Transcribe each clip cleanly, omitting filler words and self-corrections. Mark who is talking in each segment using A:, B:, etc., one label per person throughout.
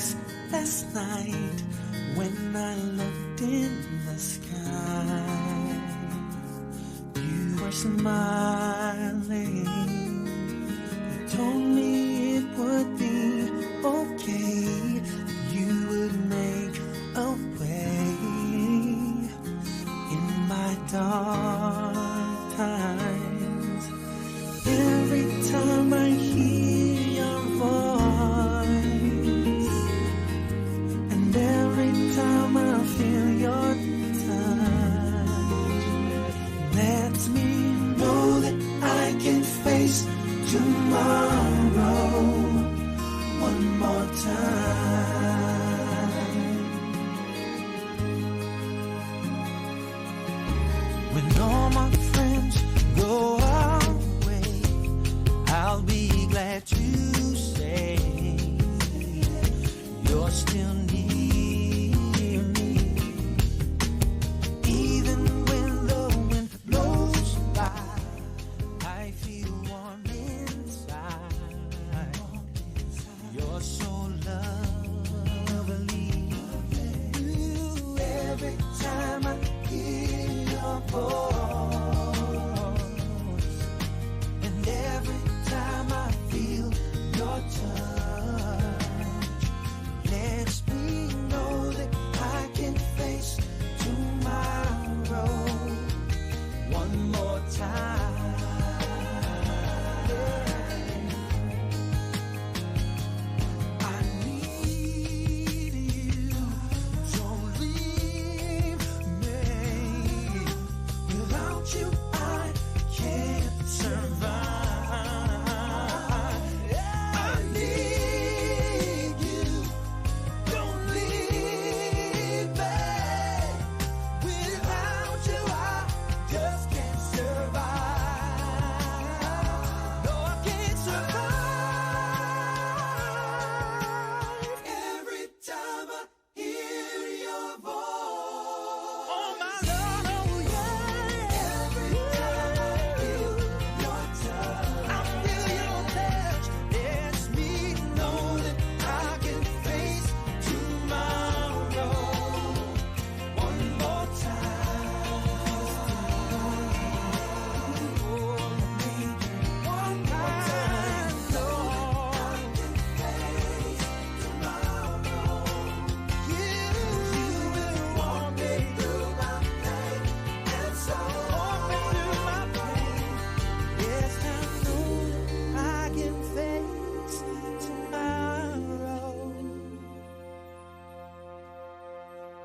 A: face last night when I looked in the sky. You were smiling. You told me it would be okay. You would make a way in my dark times. Every time I hear your voice, and every time I feel your touch, lets me know that I can face tomorrow one more time. When all my friends go away, I'll be glad to say you're still near me. Even when the wind blows by, I feel warm inside. You're so lovely. Ooh, every time I hear your voice, and every time I feel your touch, lets me know that I can face tomorrow one more time. I need you. Don't leave me. Without you, I can't survive. I need you. Don't leave me. Without you, I just can't survive. No, I can't survive. Every time I hear your voice, oh my love, oh yeah. Every time I feel your touch, I feel your touch. Lets me know that I can face tomorrow one more time. One more time, Lord. You will walk me through my pain, and so walk me through my pain. Yes, I know I can face tomorrow.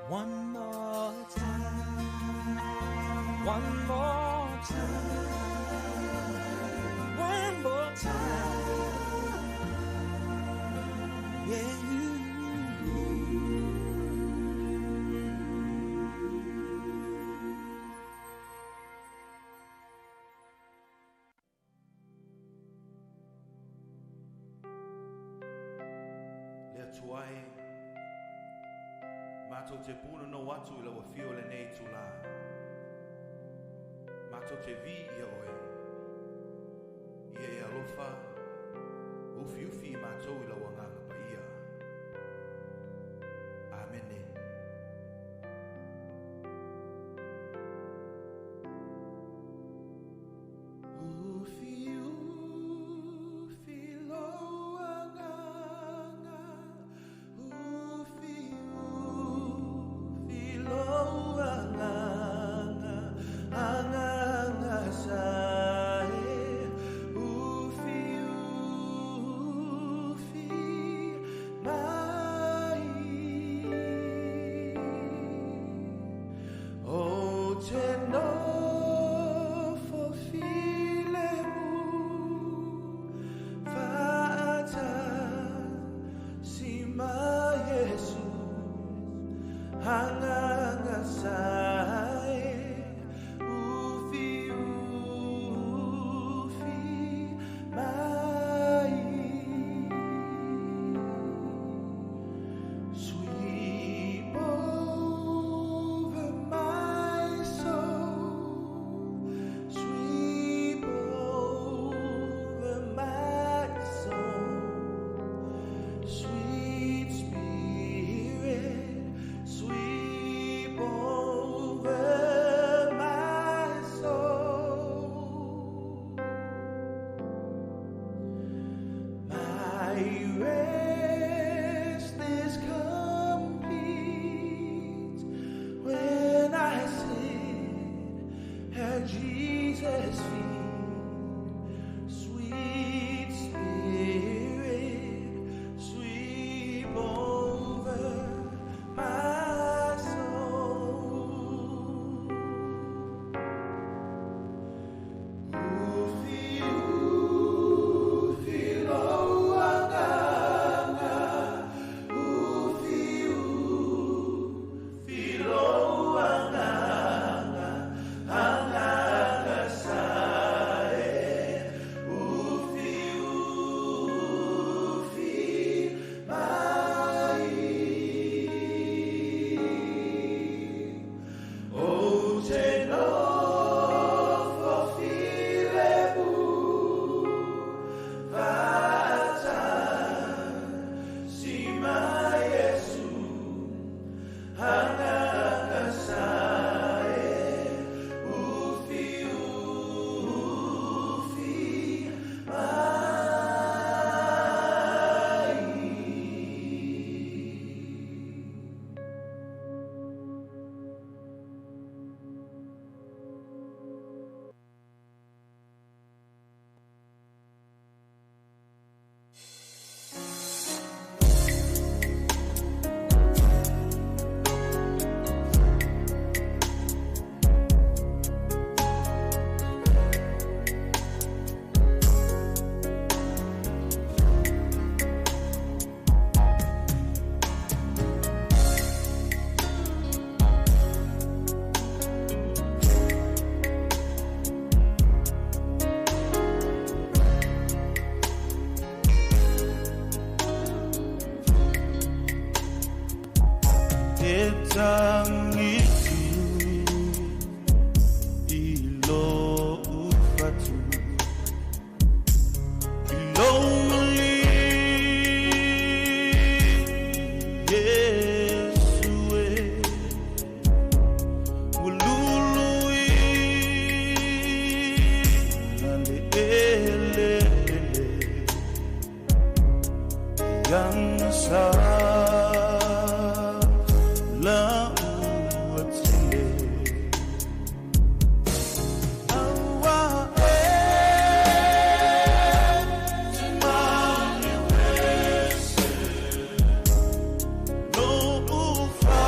A: One more time, one more time, one more time. Yeah.
B: Le Atua e, matou te punonou atu i lau afio i lenei itulā. Matou te viia oe. Ia e alofa, ufiufi i matou i lau Agaga Paia. Amene. Ufiufi lou agaga, ufiufi lou agaga, agaga sa e, ufiufi. Tangitu i lo ufatu i lo mali Yesu e ululu i nale ele ele yang sa la uatile awa e mani wese no ufa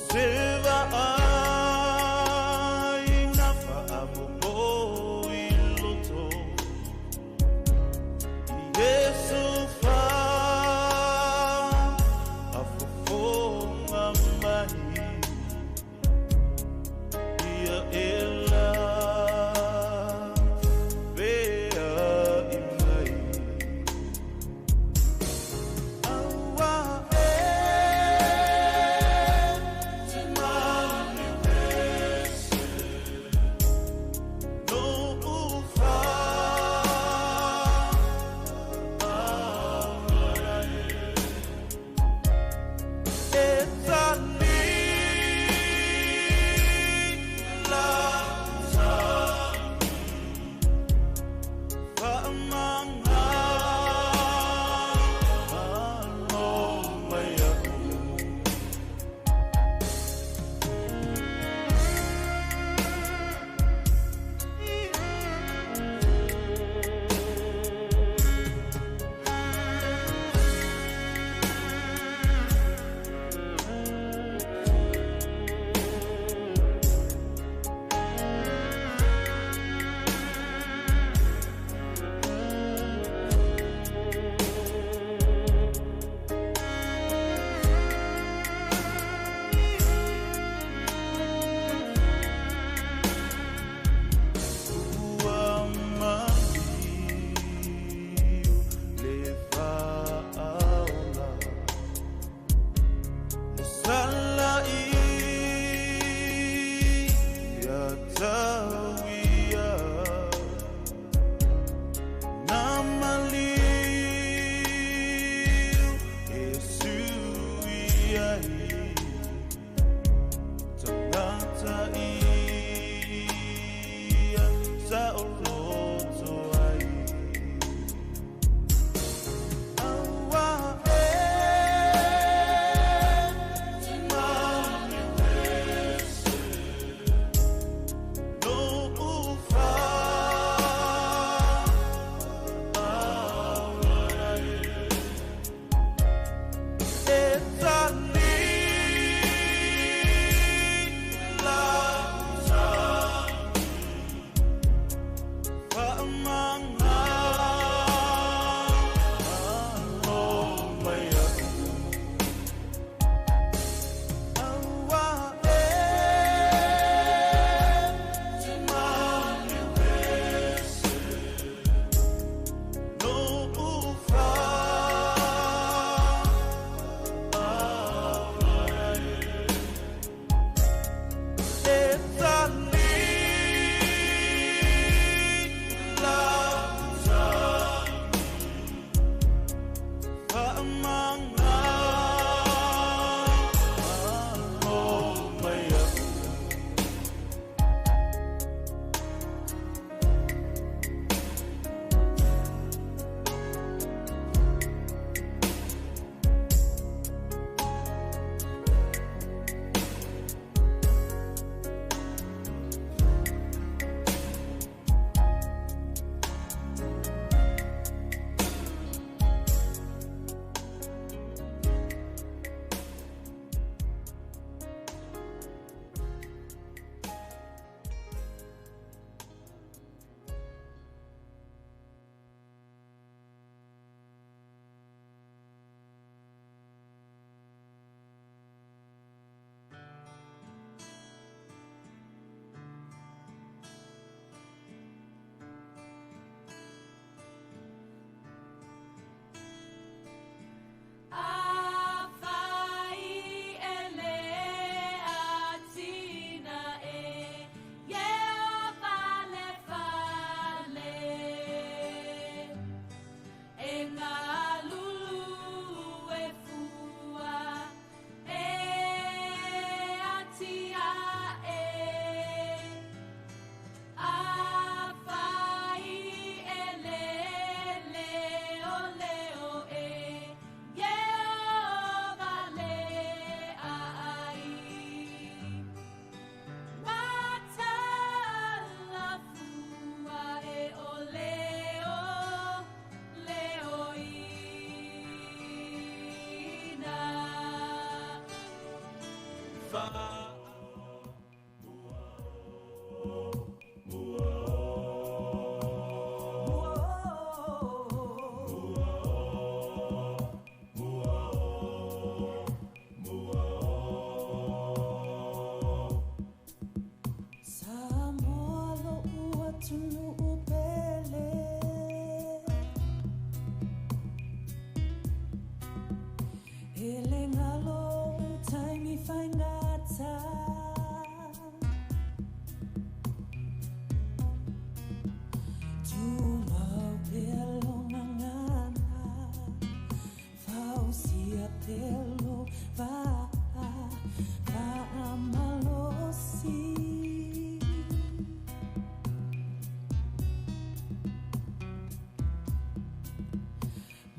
B: Silva ai na fa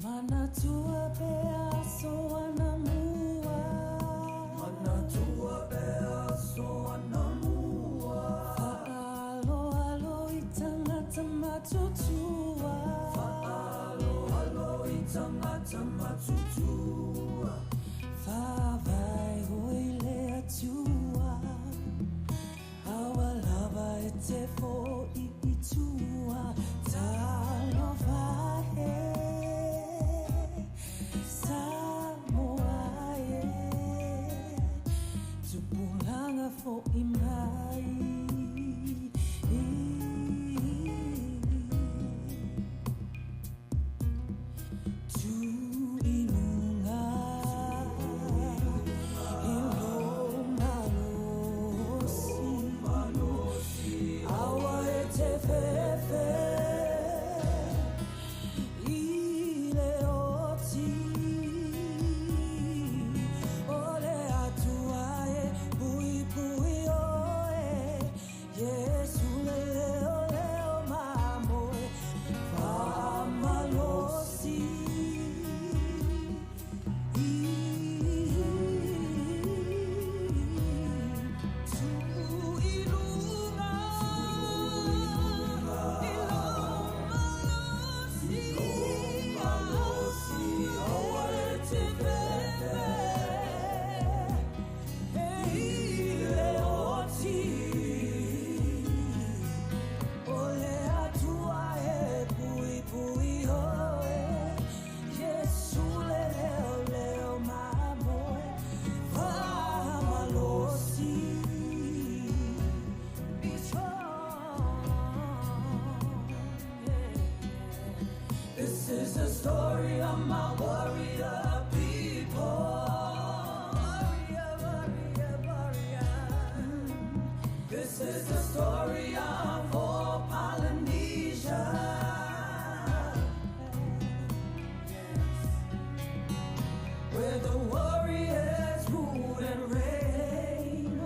A: Manatua pe aso anamua. Manatua pe aso anamua. Fa'aloalo i tagata matutua. Fa'aloalo i tagata matutua. Faavae oi le Atua. Aua lava e te fo'i i tua. Talofa e Samoa e. Tupulaga fo'i mai. Tu i luga i lou malosi. Aua e te fefe i le oti. O le Atua e puipui oe. Iesu le leoleo mamoe. Faamalosi. Tu i luga i lou malosi. Aua e te fefe i le oti. O le Atua e puipui oe. Iesu le leoleo mamoe. Faamalosi. Be strong. Yeah. This is the story of my warrior people. Warrior, warrior, warrior. This is the story of all Polynesia. Yes. Where the warriors rule and reign.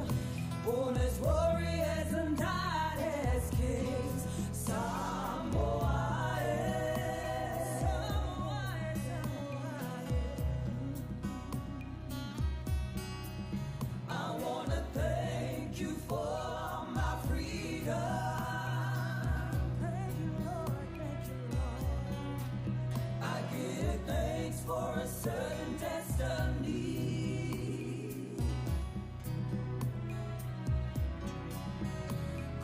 A: Born as warriors and died as kings. Samoa, eh. Samoa, eh, Samoa, eh. I wanna thank you for my freedom. Thank you, Lord. Thank you, Lord. I give thanks for a certain destiny.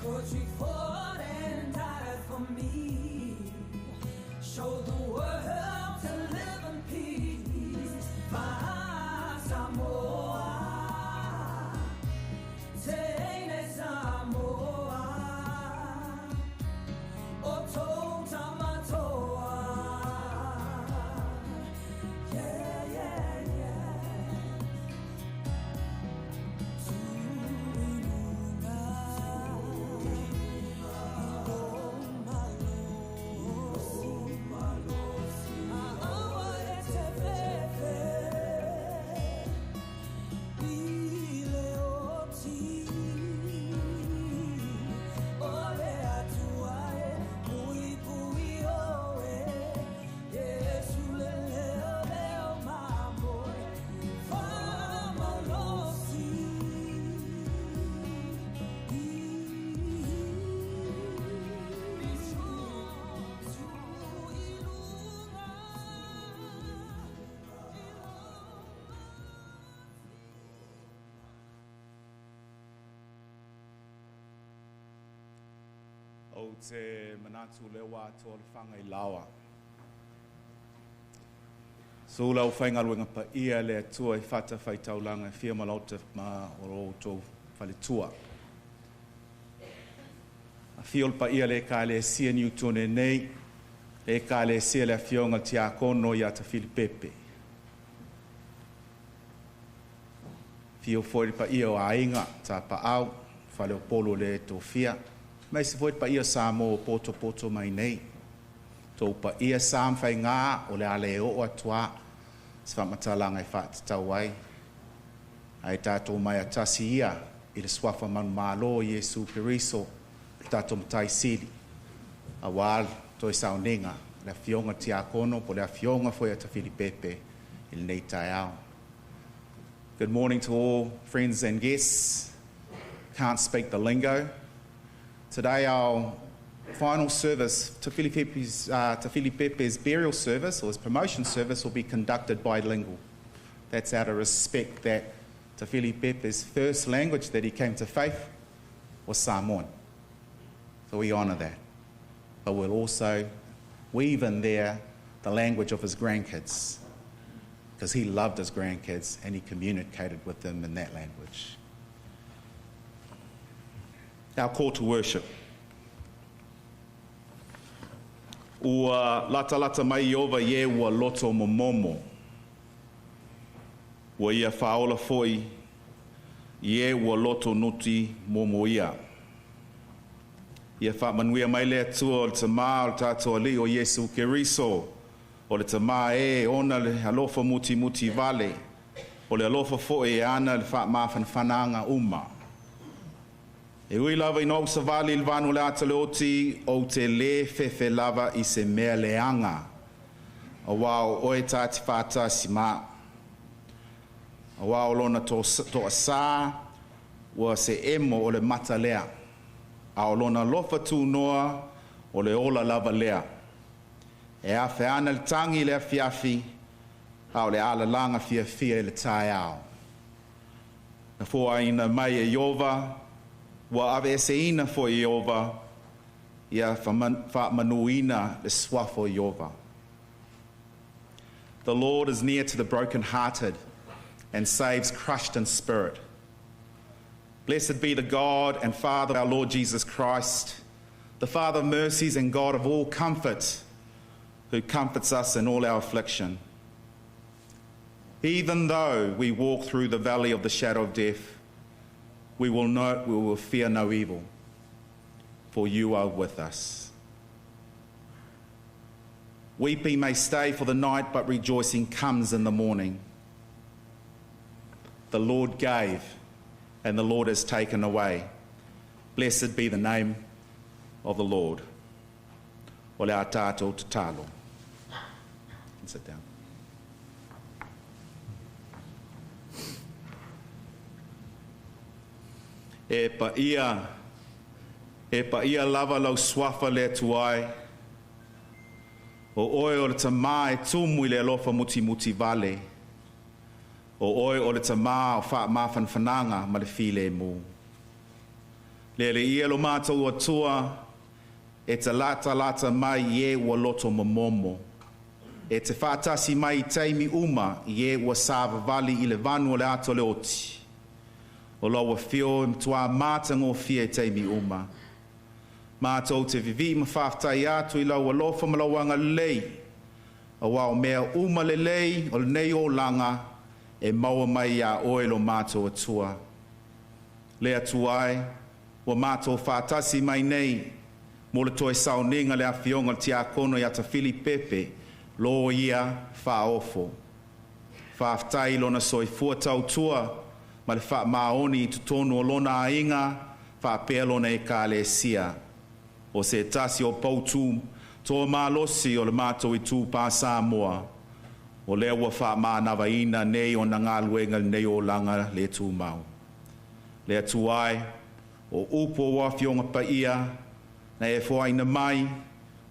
A: 'Cause you fought and died for me. Show the world to live in peace. Fa'asamoa. Teine Samoa. O tou Tamatoa. Yeah, yeah. Tu i luga i lou malosi. Aua e te fefe i le oti. O le Atua e puipui oe. Iesu le leoleo mamoe. Faamalosi. Be strong. Tu i luga i lou.
B: Ou te manatu le wā atoa le whanga i lawa. So lau whaingaluenga pa ia le Atua i fata whai taulanga e fia malauta ma o ro tō whaletua. A fia o le pa ia le ka le sia ni utone nei, e ka le sia le afionga tiakono i ata Filipepe. Fia o foi le pa ia o ainga, tā pa au, whale o polo le tō fia. Mai se foi pa ia Samoa o poto poto mai nei. Tō pa ia Sam whai ngā o le ale o atua se whamatalanga e whaatatau ai. Ai tātou mai a tasi ia i le swafa manu malo Iesu Keriso le tātou matai sili. A wā toi saunenga le afioga tiakono po le afioga foi a Tafilipepe i lenei taeao. Good morning to all friends and guests. Can't speak the lingo. Today our final service, Tafilipepe's burial service or his promotion service, will be conducted bilingual. That's out of respect that Tafilipepe's first language that he came to faith was Samoan. So we honour that. But we'll also weave in there the language of his grandkids, because he loved his grandkids and he communicated with them in that language. Our call to worship. Ua latalata mai Ieova i e ua loto momomo. Ua ia faaola foi i e ua loto nuti momoia. Ia faamanuia mai le Atua o le Tamā o le tatou Alii o Iesu Keriso, o le Tamā e ona le alofa mutimuti vale, o le alofa foi e ana le faamafanafanaga uma. E ui lava ina ou savali i le vanu o le ata o le oti, ou te lē fefe lava i se mea leaga, auā o oe ta te faatasi ma a'u. Auā o lona toasā ua se emo o le mata lea, a o lona alofa tunoa o le ola lava lea. E afe ana le tagi i le afiafi, a o le alalaga fiafia i le taeao. Na foaina mai e Ieova, ua aveeseina foi e Ieova, ia faamanuina le suafa o Ieova. The Lord is near to the brokenhearted and saves crushed in spirit. Blessed be the God and Father of our Lord Jesus Christ, the Father of mercies and God of all comfort, who comforts us in all our affliction. Even though we walk through the valley of the shadow of death, we will fear no evil, for you are with us. Weeping may stay for the night, but rejoicing comes in the morning. The Lord gave, and the Lord has taken away. Blessed be the name of the Lord. O le a tatou tatalo. Sit down. E paia, e paia lava lau suafa le Atua e. O oe o le Tamā e tumu i le alofa mutimuti vale. O oe o le Tamā o faamafanafanaga ma le filemu. Le Alii lo matou Atua e te latalata mai i e ua loto momomo. E te faatasi mai i taimi uma i e ua savavali i le vanu o le ata o le oti. O lau afio e matuā matagofie i taimi uma. Matou te vivii ma faafetai atu i lau alofa ma lau agalelei. Auā o mea uma lelei o lenei olaga e maua mai iā oe lo matou Atua. Le Atua e, ua matou faatasi mai nei mo le toe sauniga le afioga o le tiakono ia Tafilipepe lo ia faaofo. Faafetai i lona soifua tautua ma le faamaoni i totonu o lona aiga faapea lona ekalesia. O se tasi o poutu toamalosi o le matou itupa Samoa, o lea ua faamanavaina nei ona galuega i lenei olaga le tumau. Le Atua e, o upu o Afioga Paia na e foaina mai,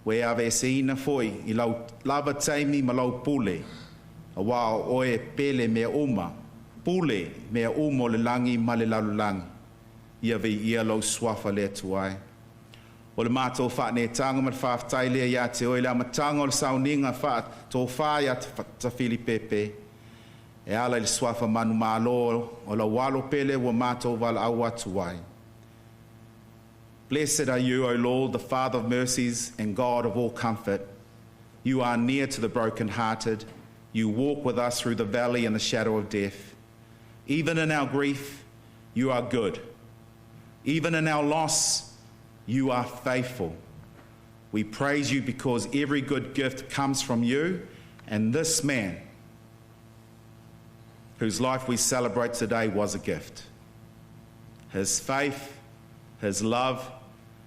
B: ua e aveeseina foi i lau lava taimi ma lau pule, auā o oe e pele mea uma, pule mea uma o le lagi ma le lalolagi. Ia viia lou suafa le Atua e. O le matou faaneetaga ma le faafetai lea iā te oe i le amataga o le sauniga faatofā ia Tafilipepe, e ala i le suafa manumalo o lau Alo pele ua matou valaau atu ai. Blessed are you, O Lord, the Father of mercies and God of all comfort. You are near to the brokenhearted. You walk with us through the valley and the shadow of death. Even in our grief, you are good. Even in our loss, you are faithful. We praise you because every good gift comes from you, and this man whose life we celebrate today was a gift. His faith, his love,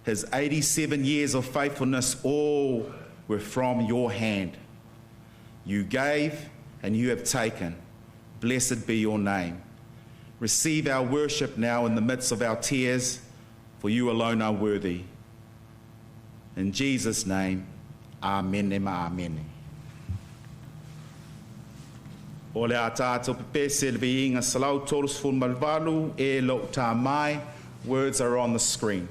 B: his 87 years of faithfulness all were from your hand. You gave and you have taken. Blessed be your name. Receive our worship now in the midst of our tears, for you alone are worthy. In Jesus' name, amen amen. O le a tātou pepese le viiga 138 e lo tā mai. Words are on the screen.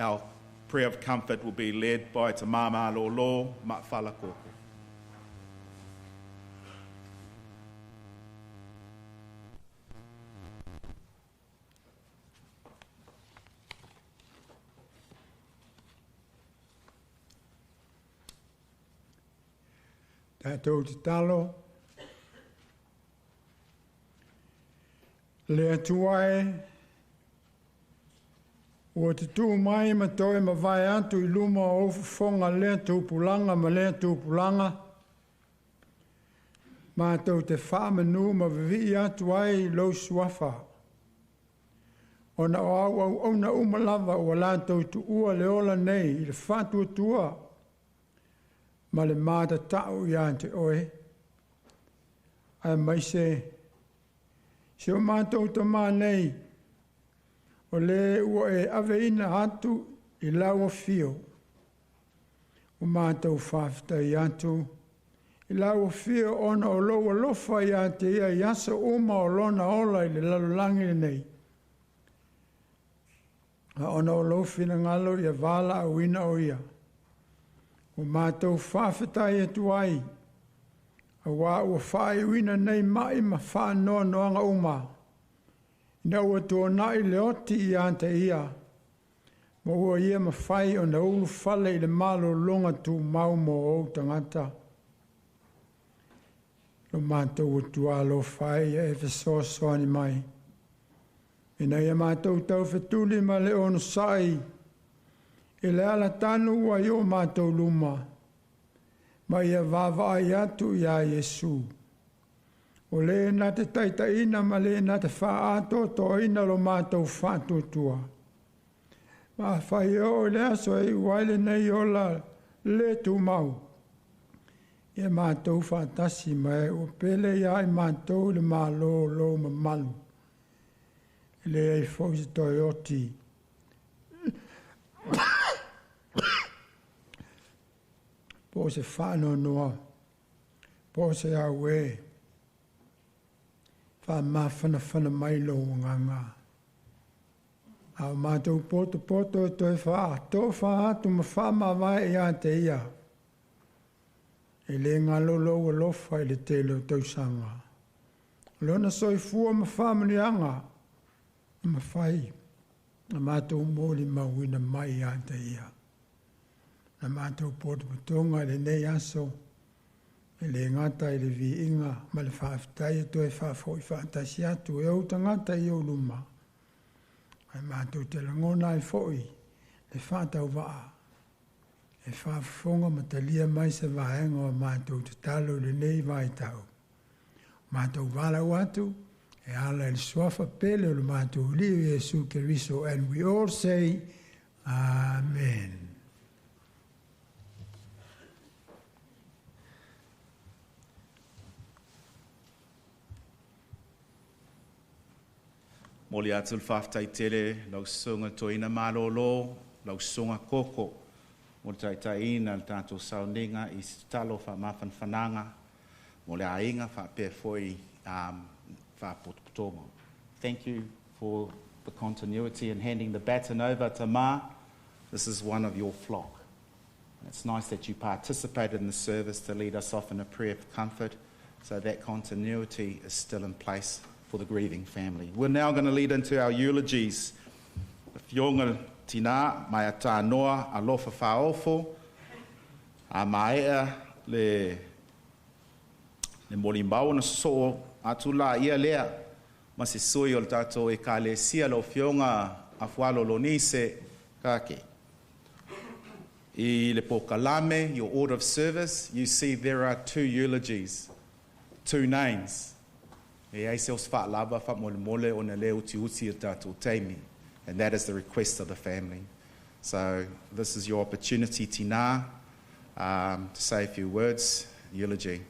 B: Our prayer of comfort will be led by Te Mama Lolo Ma'afala Koko.
C: Tatou tatalo. Le Atua e, ua tutū mai ma toe mavae atu i luma o ou fofoga lea tupulaga ma lea tupulaga, matou te faamanu ma vivii atu ai i lou suafa. Ona o au auauna uma lava ua latou tuua le ola nei i le faatuatua ma le matatau ia te oe, aemaise si o matou tamā nei, o le ua e aveina atu i lau afio, ua matou faafetai atu i lau afio ona o lou alofa ia te ia i aso uma o lona ola i le lalolagi lenei. A ona o lou finagalo ia valaauina o ia, ua matou faafetai atu ai, auā ua faaiuina nei mai ma faanoanoaga uma, ina ua tuanai le oti ia te ia, ma ua ia mafai ona ulufale i le malologa tumau mo ou tagata. Lo matou Atua alofa e, ia e fesoasoani mai, ina ia matou taufetuli ma le onosai i le alatanu ua i o matou luma, ma ia vaavaai atu iā Iesu, o le na te taitaiina ma le na te faaatoatoaina lo matou faatuatua. Ma afai e oo i le aso e iu ai lenei ola le tumau, ia matou faatasi ma e ua pele ia i matou i le Malo o lou mamalu, e leai foi se toe oti po o se faanoanoa, po o se auē. Faamafanafana mai lou agaga. A o matou potopoto e toe faatofa atu ma faamavae ia te ia, e le galo lou alofa i le tele o tausaga. O lona soifua ma faamanuiaga na mafai na matou molimauina mai ia te ia. Na matou potopotoga i lenei aso, e le gata i le viiga ma le faafetai e toe faafoi faatasi atu e ou tagata i ou luma, ae matou te lagona ai foi le faatauvaa e faafofoga ma talia mai se vaega o matou tatalo i lenei vaitau. Matou valaau atu e ala i le suafa pele o le matou Alii Iesu Keriso, and we all say Amen.
B: Momoli atu le faafetai tele lau susuga Toeaina Malolo, lau susuga Koko, mo le taitaiina le tatou sauniga i se tatalo faamafanafanaga mo le aiga faapea foi faapotopotoga. Thank you for the continuity and handing the baton over to Ma. This is one of your flock. And it's nice that you participated in the service to lead us off in a prayer of comfort, so that continuity is still in place for the grieving family. We're now going to lead into our eulogies. Afioga Tina, mai Noa, Alofa Fa'aofo, a maea le molimau na sosoo atu la ia lea ma se sui o le tatou ekalesia lau afioga Afualo Lonise Kake. I le polokalame, your order of service, you see there are two eulogies, two names. E ai se os fa'alava fa'amolemole ona lē utiuti o tatou taimi. And that is the request of the family. So this is your opportunity, Tina, to say a few words, eulogy.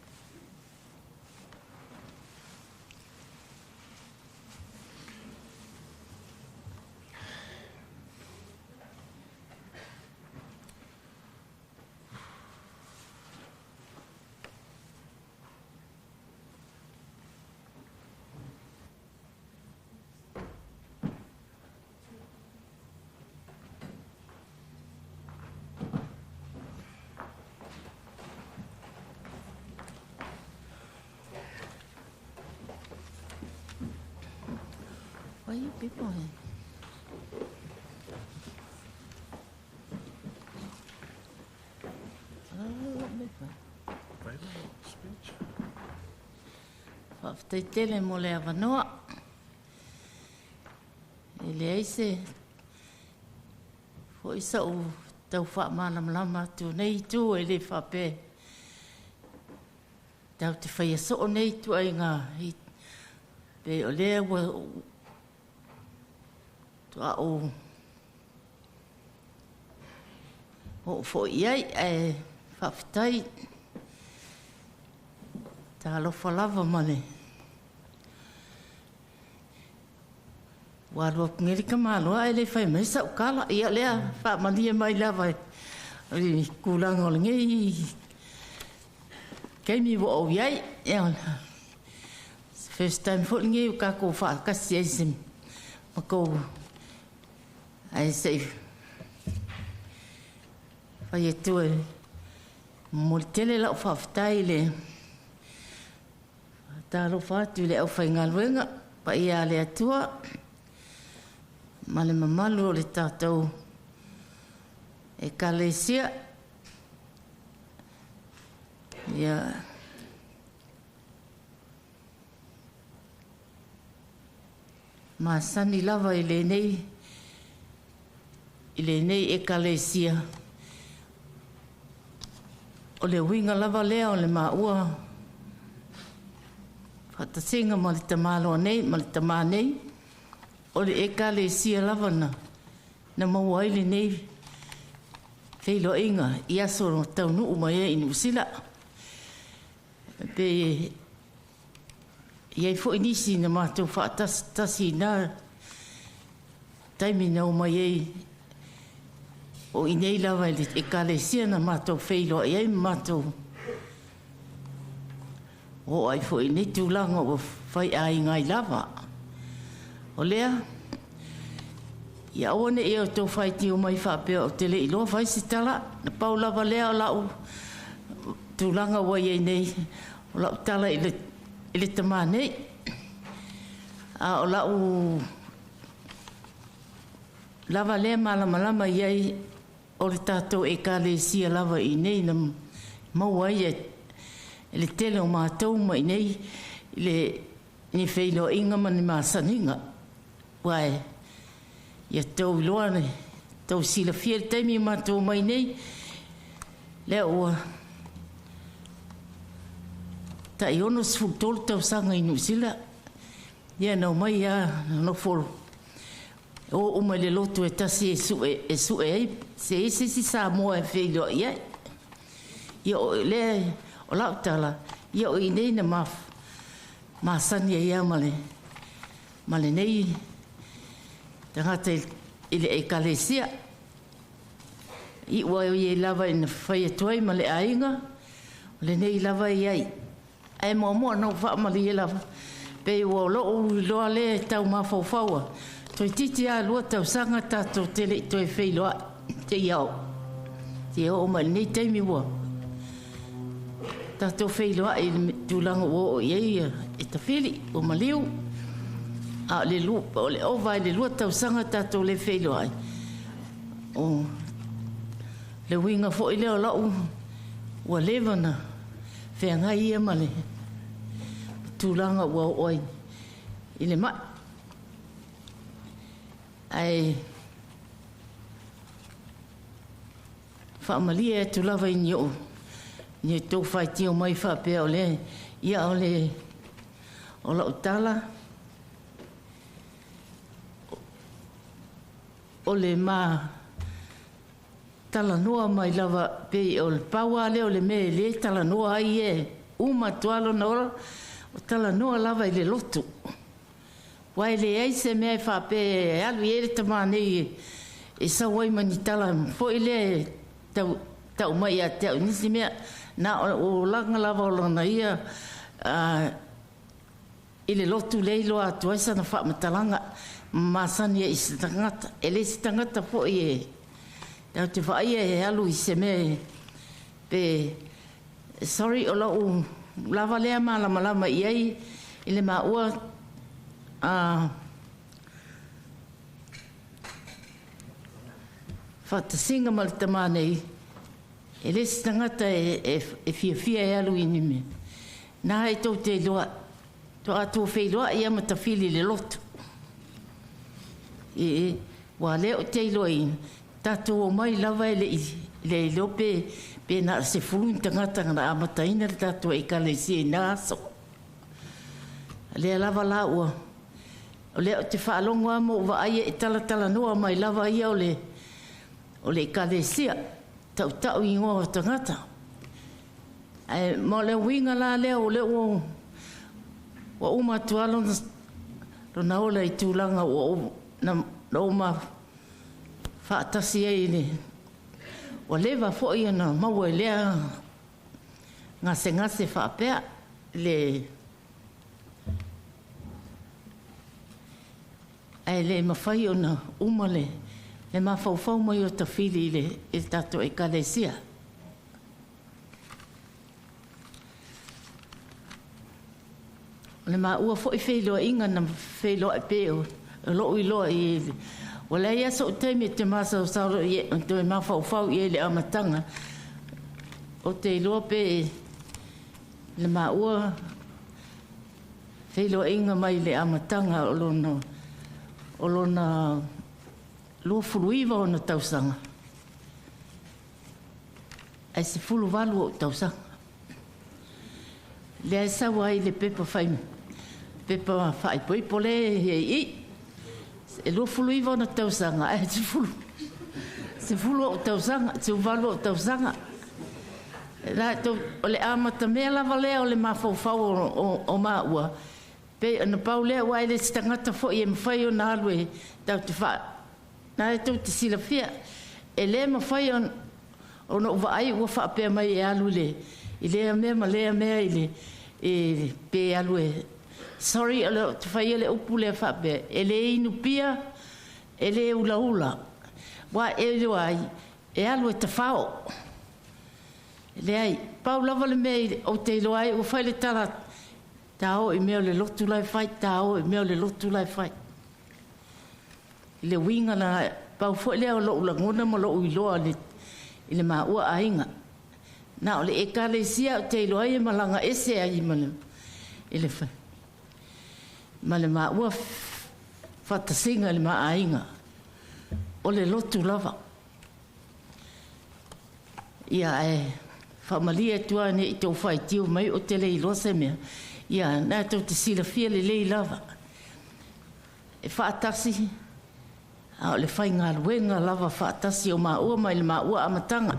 D: Why you people here?
E: speech.
D: Faafetai tele mo le avanoa. E leai se foi sa'u tau faamalamalama atu nei itu e le faapea tatou te faia soo nei ituaiga pe o lea ua faatoa ou oo foi i ai, ae faafetai. Talofa lava ma le ua alu atu nei le tamaloa ae le fai mai sau tala. Ia lea faamalie mai lava i tulaga o lenei taimi ua ou i ai. Ia, first time foi lenei o tatou faatasi ai se ma tou ae se i fai atu e momoli tele lau faafetai i le talofa atu i le aufaigaluega paia a le Atua ma le mamalu o le tatou Ekalesia. Ia masani lava i lenei Ekalesia, o le uiga lava lea o le maua faatasiga ma le tamaloa nei ma le tamā nei, o le Ekalesia lava na maua ai lenei feiloaiga i aso taunuu mai ai i Niu Sila. Pe i ai foi nisi na matou faatasitasi i na taimi na omai ai o i nei lava i le Ekalesia na matou feiloai ai ma matou oo ai foi i nei tulaga ua faiaiga ai lava. O lea, ia aua ne i outou faitio mai faapea ou te le iloa fai se tala, na pau lava lea o lau tulaga ua i ai nei, o lau tala i le tamā nei. A o lau lava lea malamalama i ai o le tatou Ekalesia lava i nei na maua ai e le tele o matou ma i nei le ni feiloaiga ma ni masaniga. Ua e ia tou iloa le tou silafia le taimi o matou mai nei, lea ua tai 63 tausaga i Niu Sila, ia na omai lava na nofo o uma i le lotu e tasi e sue ai se isi Samoa e feiloai ai. Ia o lea o lau tala, ia o i nei na masani ai lava ma lenei tagata i le Ekalesia. I ua i lava ina fai atu ai ma le aiga, o lenei lava i ai. Ae muamua ona ou faamalie lava, pei ua lou iloa lea e tau mafaufaua, toeitiiti lava 2 tausaga tatou te le i toe feiloai, seia oo mai lenei taimi ua tatou feiloai i le tulaga ua oo i ai e tafili, ua maliu. A o le ova i le 2 tausaga tatou le feiloai. O le uiga foi lea o lau ua leva na feagai ia ma le tulaga ua oo ai i le mai. Ae faamalie atu lava i ni ou ni tou faitio mai faapea o le ia o le o lau tala o le ma talanoa mai lava pei o le pau lava lea o le mea e le talanoa ai e uma atu lava lona ola, o talanoa lava i le lotu. Ua e leai se mea e faapea e alu i ai le tamā nei e sau ai ma ni tala foi lea e tau mai ia te au i nisi mea. Na o olaga lava o lona ia i le lotu lea iloa atu ai sana faamatalaga masani ai i se tagata. E le se tagata foi e tatou te vaaia e alu i se mea pe sorry o lau lava lea malamalama i ai i le maua faatasiga ma le tamā nei, e le se tagata e fiafia e alu i ni mea. Na e tou te iloa, to atu feiloai ia ma Tafili i le lotu. E, ua lea ou te iloaina, tatou omai lava e le i le iloa pe, pe na o le 10 ni tagata na amataina le tatou ekalesia i na aso. Lea lava la ua, o lea ou te faalogo lava ma ou vaai e talatalanoa mai lava ia o le, o le ekalesia, tautau i igoa o tagata. Ae mo le uiga la lea o lea ua, ua uma atu lava lona, lona ola i tulaga ua ou, na, na ou faatasi ai i le, ua leva foi ona maua i lea gasegase faapea le ae le mafai ona uma le, le mafaufau mai o Tafili i le, i le tatou ekalesia. O le maua foi feiloaiga na feiloai pe o lou iloa i ua leai lava so'u taimi e te masaosao i toe mafaufau i ai i le amataga. Ou te iloa pe le maua feiloaiga mai le amataga o lona o lona 29 ona tausaga ae 18 o'u tausaga. Lea e sau ai le pepa fai pepa faaipoipo le e i e 29 ona tausaga ae 10 10 o'u tausaga, 18 o'u tausaga. La tou, o le amatamea lava lea o le mafaufau o, o, o maua. Pe na pau lea ua e le se tagata foi e mafai ona alu e tatou te faa na e tou te silafia. E le mafai ona ona ou vaai ua faapea mai e alu i le i lea mea ma lea mea i le e pe alu e sorry o le te faia le upu lea faapea e le inu pia e le ulaula ua e iloa ai e alu e tafao. Leai, pau lava le mea ou te iloa ai ua fai le tala ta o i mea o le lotu la e fai, ta o i mea o le lotu la e fai. I le uiga na pau foi lea o lou lagona ma lou iloa le, i le maua aiga. Na o le ekalesia ou te iloa ai e malaga ese ai ma le, i le, ma le maua faatasiga i le ma aiga. O le lotu lava. Ia ae faamalie atu lava ne i tou faitio mai ou te le iloa se mea. Ia na tou te silafia lelei lava. E faatasi, a o le faigaluega lava faatasi o maua mai le maua amataga.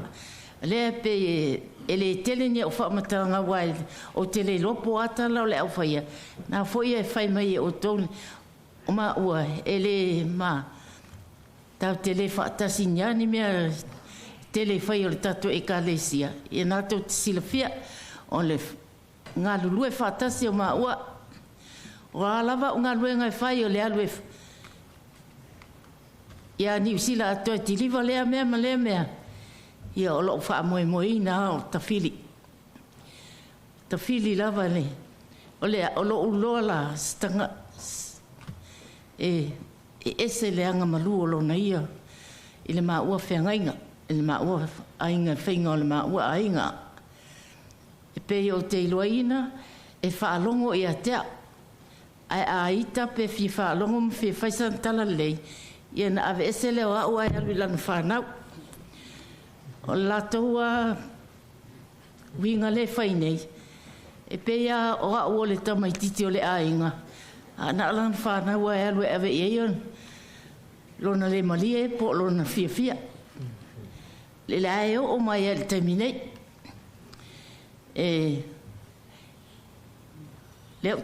D: Lea pe e le tele ni au faamatalaga aua ou te le iloa po o a tala o le aufaia. Na foi e fai mai e outou o maua e le ma tatou te le faatasi ni a ni mea tele fai o le tatou ekalesia. Ia na tou te silafia o le galulue faatasi o maua. O a lava o galuega e fai o le alu e ia Niu Sila atoa e tiliva lea mea ma lea mea. Ia o lou faamoemoeina o Tafili. Tafili lava le o le o lou iloa la se e e ese le agamalu o lona ia i le maua feagaiga i le maua aiga faiga o le maua aiga. E pei ou te iloaina e faalogo ia te au. Ae a ita pe fia faalogo ma fia fai sana tala lelei, ia na aveese lea o au ae alu i lana fanau. O le latou a uiga le fai nei, e pei a o au o le tamaititi o le aiga, a na o lana fanau ae alu e ave i ai ona lona le malie po o lona fiafia. Le le ae oo mai ai i le taimi nei. E lea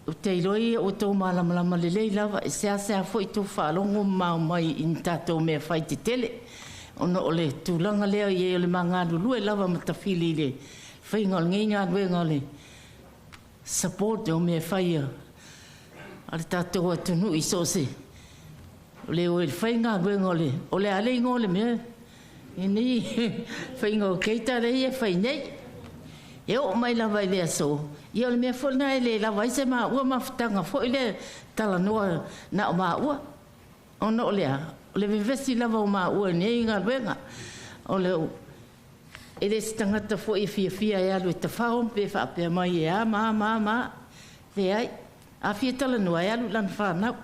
D: ou te iloa ia ua tou malamalama lelei lava e seasea foi tou faalogo ma mai i ni tatou mea fai tetele. Ona o le tulaga lea i ai o le magalulue lava ma Tafili i le faiga o lenei galuega o le support o mea fai a le tatou atunuu i so o se o le o i le faigaluega o le o le a le igoa o le mea i nei faiga o keita lea e fai nei. E oo mai lava i le aso, ia o le mea foi lena e le lava ai se maua mafutaga foi le talanoa na o maua. Ona o lea, o le vevesi lava o maua i nei galuega. O le E le se tagata foi e fiafia e alu e tafao pe faapea mai e a ma a ma a ma a. Leai. A fia talanoa e alu i lana fanau.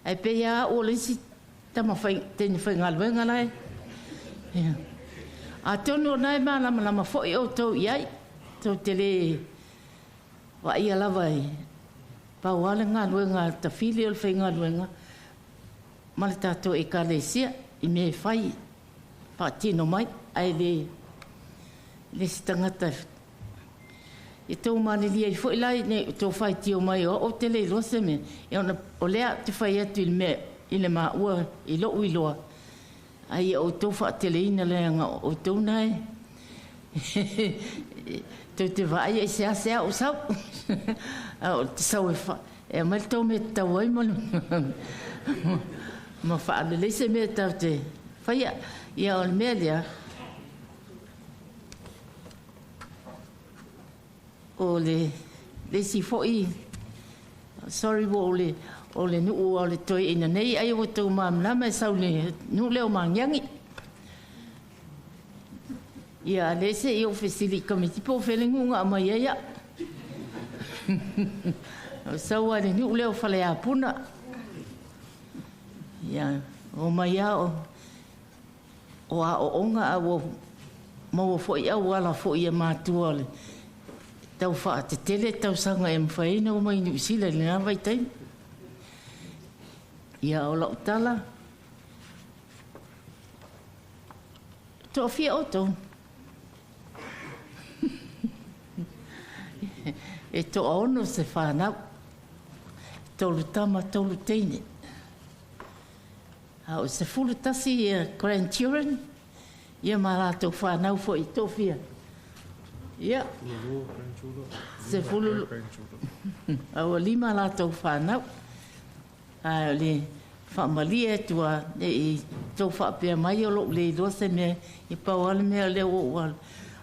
D: Ae pei lava au o le isi tama fai, teine faigaluega la e. Ia. Atonu o lena e malamalama foi outou i ai, tou te le vaaia lava e pau lava le galuega a Tafili o le faigaluega ma le tatou Ekalesia i mea e fai, faatino mai, ae le le se tagata e tou malilie ai foi la ne i tou faitio mai o au ou te le iloa se mea, ia ona o lea ou te fai atu i le mea i le maua i lou iloa, a ia outou faateleina leaga o outou na e tou te vaai e seasea ou sau. A o te sau e fa, e aumai le tou mea e tatau ai ma le ma faalelei se mea tatou te faia. Ia o le mea lea, o le isi foi, sorry ua o le o le nuu o le toeaina nei ai ua tou malamalama e sau i le nuu lea o Magiagi. Ia lea se i ou fesili i tamaiti po o fea le nuu na aumai ai au. O sau lava i le nuu lea o Faleapuna. Ia, omai lava o aoaoga a ua maua foi auala foi e matua o le tau faatetele tausaga e mafai ai ona omai i Niu Sila i lena vaitaimi. Ia, o lau tala, toafia outou? E toaono se fanau, 3 tama, 3 teine. A o 11 grandchildren, ia ma latou fanau foi toafia. Ia, 10, a ua 5 latou fanau. A o le faamalie atu lava, ne i tou faapea mai o lou le iloa se mea, ia pau lava le mea lea ua ou alu,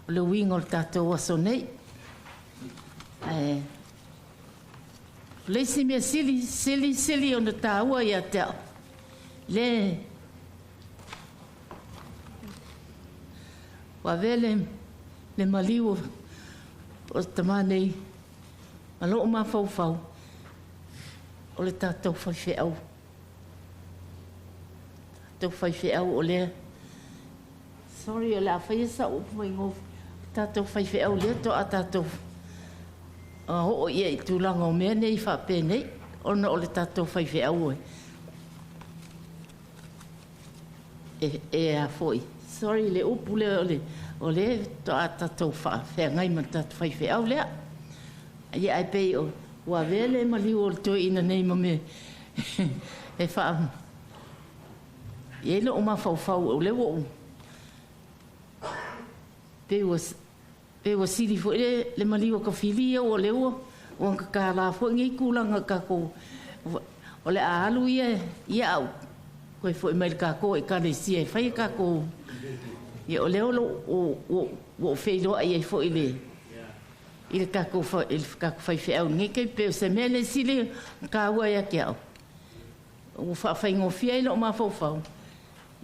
D: o le uiga o le tatou aso nei. Ae o le isi mea sili, sili, sili ona taua ia te au, le ua avea le maliu o tama nei ma lou mafaufau, o le tatou faifeau. Tatou faifeau o lea, sorry o le a faia sau upu faigofie, tatou faifeau lea toa tatou oo ia i tulaga o mea nei faapenei, ona o le tatou faifeau e a foi. Sorry le upu lea o le toa tatou faafeagai ma le tatou faifeau lea. Ia ae pei o ua avea le maliu o le toeaina nei ma mea e faa i ai lou mafaufau o lea ua ou pei ua sili foi le maliu o ka fili ia ua lea ua kakala foi nei tulaga tatou o le a alu ia ia au koe foi mai le tatou ekalesia e fai tatou ia o lea ua ou feiloai ai foi le i le tatou faifeau nei taimi pe o se mea le sili taua ia te au. Ua faafaigofie ai lou mafaufau,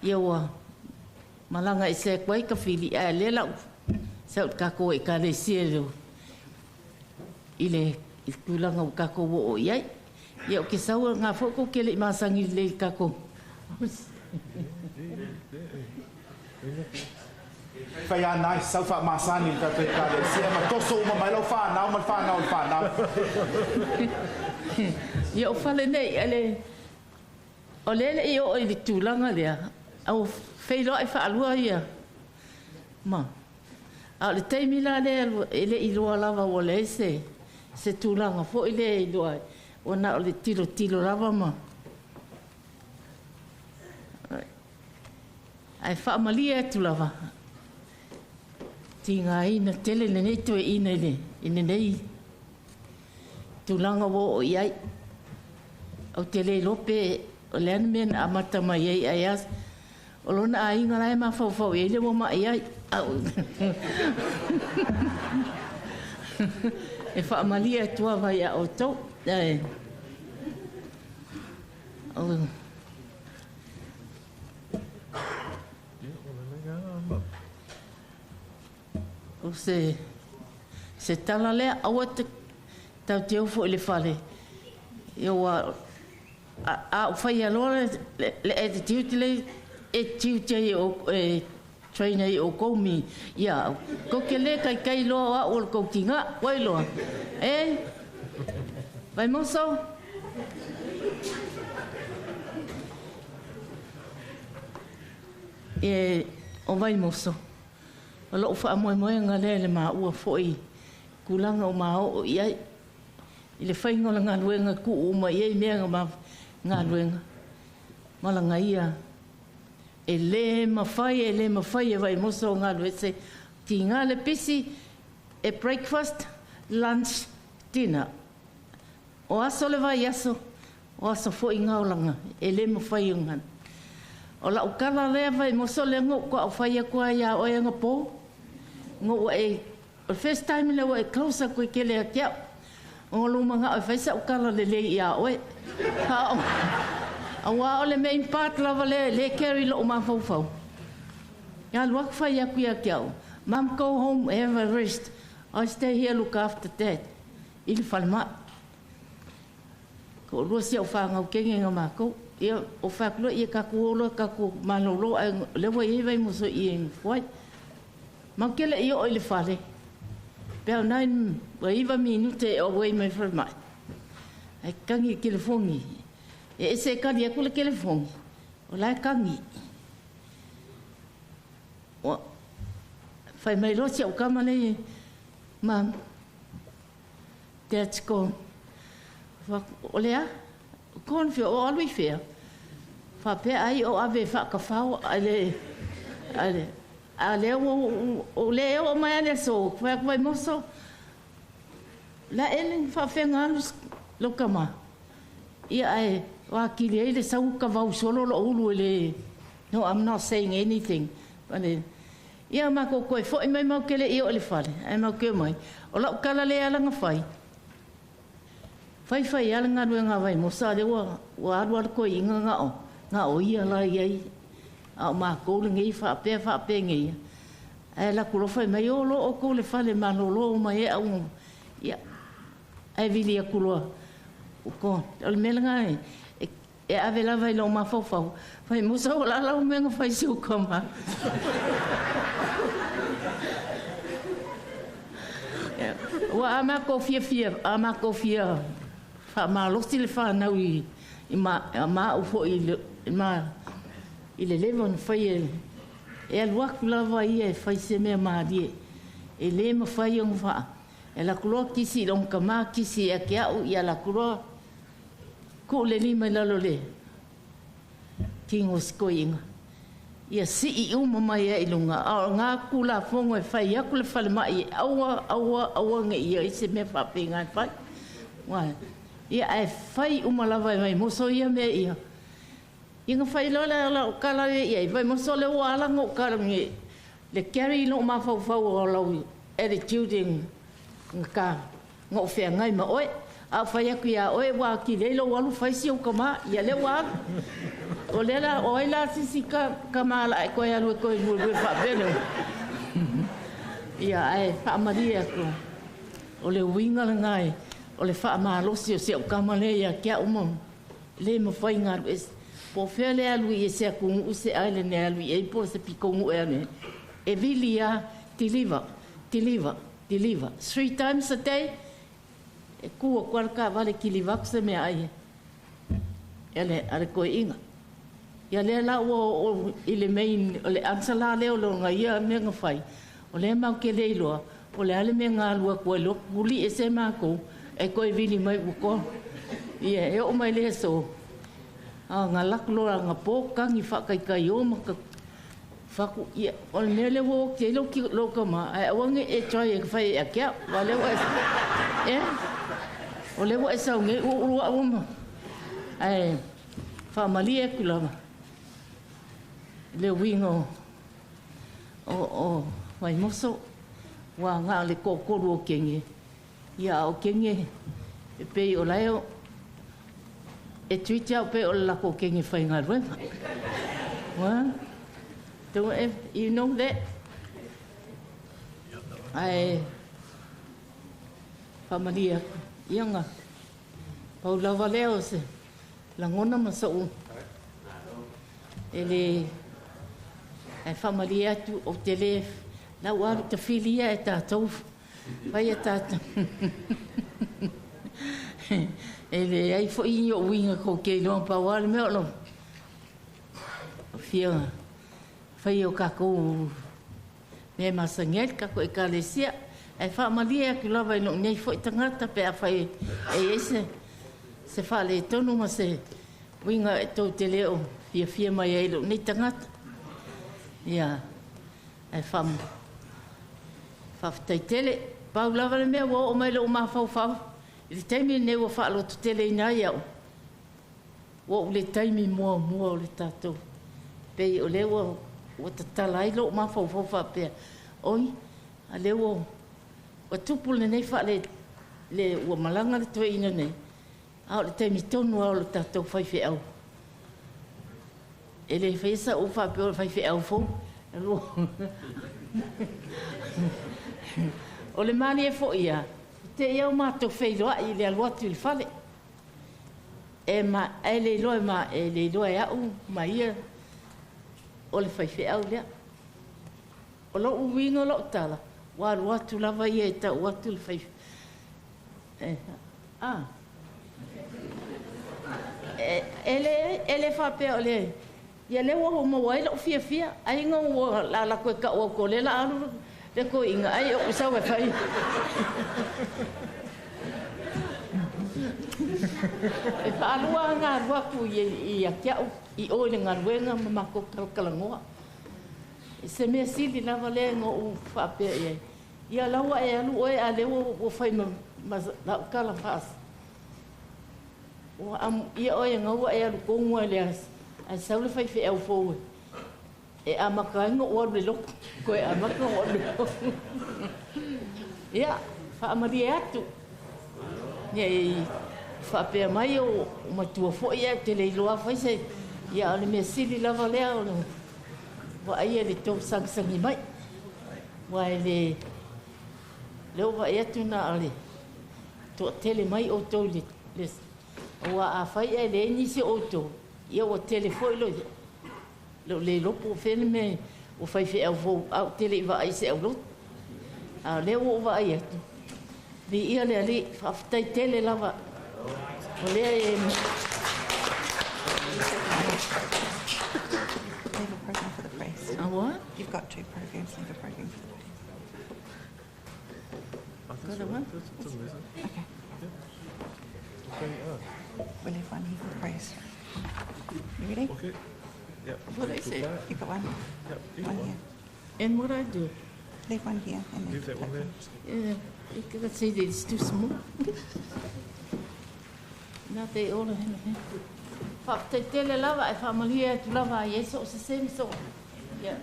D: ia ua malaga ese atu ai ka fili, ae lea lau sau i le tatou ekalesia i le tulaga ua tatou oo i ai. Ia o ke sau ngā foi kou ke le i masangi lelei i le tatou.
B: Whai a nai, sau wha masani le tatou ekalesia, ma toso uma mai lau whanau, ma le whanau le whanau.
D: Ia o fale nei, ale, o lele i o i le tulaga lea, au feiloai whaalua ia. Ma, a o le taimi la lea, e le i loa lava ua leai se tulaga foi lea i loa, o na o le tilo tilo lava ma. Ae faamalie atu lava, tigaina tele lenei toeaina i lenei tulaga ua oo i ai. Ou te le iloa pe o le a le mea na amata mai ai, ae a o lona aiga la e mafaufau i ai le ua mai ai. E faamalie atu lava ia outou. Ae O se se tala lea aua te tatou te ofo i le fale. Ia ua a ou faia loa le attitude le attitude ai o e train ai oukou mi ia kou te le kaikai loa o a'u o le kou tigā ua iloa e Vaimoso. E o Vaimoso o lo'u faamoemoega lea i le maua foi tulaga o maoo i ai i le faiga o le galuega tuu uma i ai mea ma galuega malagaia e lē mafai e lē mafai e Vaimoso o galuese tigā le pisi e breakfast, lunch, dinner. O aso le vaiaso o aso foi gaolaga e lē mafai ona o la'u tala lea Vaimoso lea na ou toa'u fai atu ai iā oe anapō ona ua e o le first time lea ua e close atu i tele ia te a'u ona lou mana'o e fai sa'u tala lelei iā oe auā o le main part lava lea e lē carry lo'u mafaufau alu atu fai atu ia te a'u, "Mom, go home, have a rest. I stay here, look after Dad," i le falema'i to'alua si a'u fanau kege na makou. Ia o fai atu loa, ia tatou o loa tatou malōlō ae lea ua iai Vaimoso i i e nofo ai matou te le'i oo i le fale pe au nai ua 9 minute e away mai falema'i ae tagi i telefoni e ese e kali atu le telefoni o la e tagi ua fai mai loa si a'u tama nei, "Mum, Dad's gone." O le a gone fea o alu i fea faapea ai o ave faakafao ale ale a lea ua o le oo mai ale aso fai atu Vaimoso la ele faafega alu lou tama ia ae o atili ai le sau kavau solo lo'u ulu e le. No, I'm not saying anything, but ia makou toe fo'i mai mau ke le'i oo i le fale ae mau ke mai o la'u tala lea alaga fai faifai a le galuega a Vaimoso a lea ua ua alu alu toeaina na o ia la iai a o makou lenei faapea faapenei ae laku loa fai mai o lo outou le fale malōlō mai e au ia ae vili atu loa o le mea lena e ave lava i lou mafaufau Vaimoso o la lau mea na fai si ou tama. Ua a makou fiafia a makou fia faamalosi le fanau i i ma ma au fo'i i ma i le leva ona fai e alu atu lava ia e fai se mea malie e lē mafai ona faa e laku loa kisi i lona tamā kisi ia te a'u ia laku loa ku'u le lima i lalo le tino o sikoiga ia si'i uma mai ai i luga a o gā kulafono e fai atu le falema'i e aua aua aua ne'i i ai se mea faapega e fai ua ia ae fai uma lava e Vaimoso ia mea ia ia na fai loa le la'u kala le i ai Vaimoso le ua ala ona ou kala le carry lo'u mafaufau o lau attitude na ka na ou feagai ma oe a ou fai atu iā oe ua atili ai lou alu fai si ou kamā ia lea ua alu o lea la o ai la sisi ka kamā la e koe alu e koe luelue faapele ia ae faamalie atu o le uiga lena e o le faamalosi o si au kama lea ia te a'u ma lē mafai galu ese po o fea le alu i e se atunuu se island e alu i ai po o se pitonu'u e alu e vili a deliver, deliver, deliver three times a day e kū aku a le taavale kiliva atu se mea ai e le a le koe'iga ia lea la ua oo i le main o le answer la lea o lona ia mea na fai o lea mau ke le iloa o le a le mea na alu atu ai loa kuli e se makou e toe vili mai ua koa ia e oo mai le aso a na laku loa na pō kagi faakaikai o ma ka faku ia o le mea lea ua oti ai lou tama ae aua ne e try e fai e ake a'u ua lea ua e o lea ua e sau nei ua ulu a'u ma ae faamalie atu lava le uiga o Vaimoso ua na o le to'atolu o kege ia a o kege e pei o lae e treat au pei o le lakou kege faigaluega. Well, don't you know that? Ae faamalie atu ia na pau lava lea o se lagona ma so'u e le ae faamalie atu ou te lē lau alu tafili ia e tatou fai e tatou e leai fo'i ni o'u uiga kou te iloa pau lava le mea o lo fia faia o kakou mea e masani ai le tatou ekalesia ae faamalie atu lava i lou nei fo'i tagata pe afai e iai se faaletonu ma se uiga e tou te le o fiafia mai ai lou nei tagata ia ae faafetai tele pau lava le mea ua oo mai lou mafaufau i le taimi lenei ua faalototeleina ai a'u ua ou le taimi muamua o le tatou pei o lea ua tatala ai lou mafaufau faapea oi a lea ua tupu lenei faale le ua malaga le toeaina nei a o le taimi tonu lava o le tatou faifeau e le faia sa'u faapea o le faifeau fou o le malie fo'i a te i au matou feiloai i le alu atu i le fale e ma e le iloa ma e le iloa e a'u ma ia o le faifeau lea o lo'u uiga o lo'u tala ua alu atu lava ia e tau atu le fai e le faapea o le ia lea ua maua ai lo'u fiafia aiga ua lalako e ka'u au ko le la alu le toeaina ai o'u sau e fai e faalua aga alu atu ia te a'u i o i le galuega ma matou talatalanoa se mea sili lava lea na ou faapea i ai ia laua e alu oe a lea ua fai ma la'u tala faas ua amuia oe gaua e alu tonu ai le ae sau le faifeau fou e amata ai na ou alu le lotu toe amata ou alu le lotu ia faamalie atu ia i faapea mai o matua fo'i ae ou te le iloa fai se ia o le mea sili lava lea o le vaaia le tou sagisagi mai ua e le lea ua vaai atu na o le toatele mai outou i le aua afai ae leai nisi o outou ia ua tele foi lou le iloa po o fea le mea ua faifeau fou a ou te le i vaai i se aulotu a o lea ua ou vaai atu viia le Alii faafetai tele lava o lea e
E: Leave a program for the priest.
D: A what?
E: You've got two programs. Leave a program for the priest.
D: Got a one?
E: Okay. We'll leave one here for the priest. You ready?
F: Okay. Yep.
D: What I say?
E: You've got one.
F: Yep. You
E: One
F: got one.
E: here.
D: And what I do?
E: Leave one here. And then
F: Leave that one there.
D: Yeah, you can say that it's too small. Now they all have. Faafetai tele lava e faamalie atu lava ai e so o se se ma so ia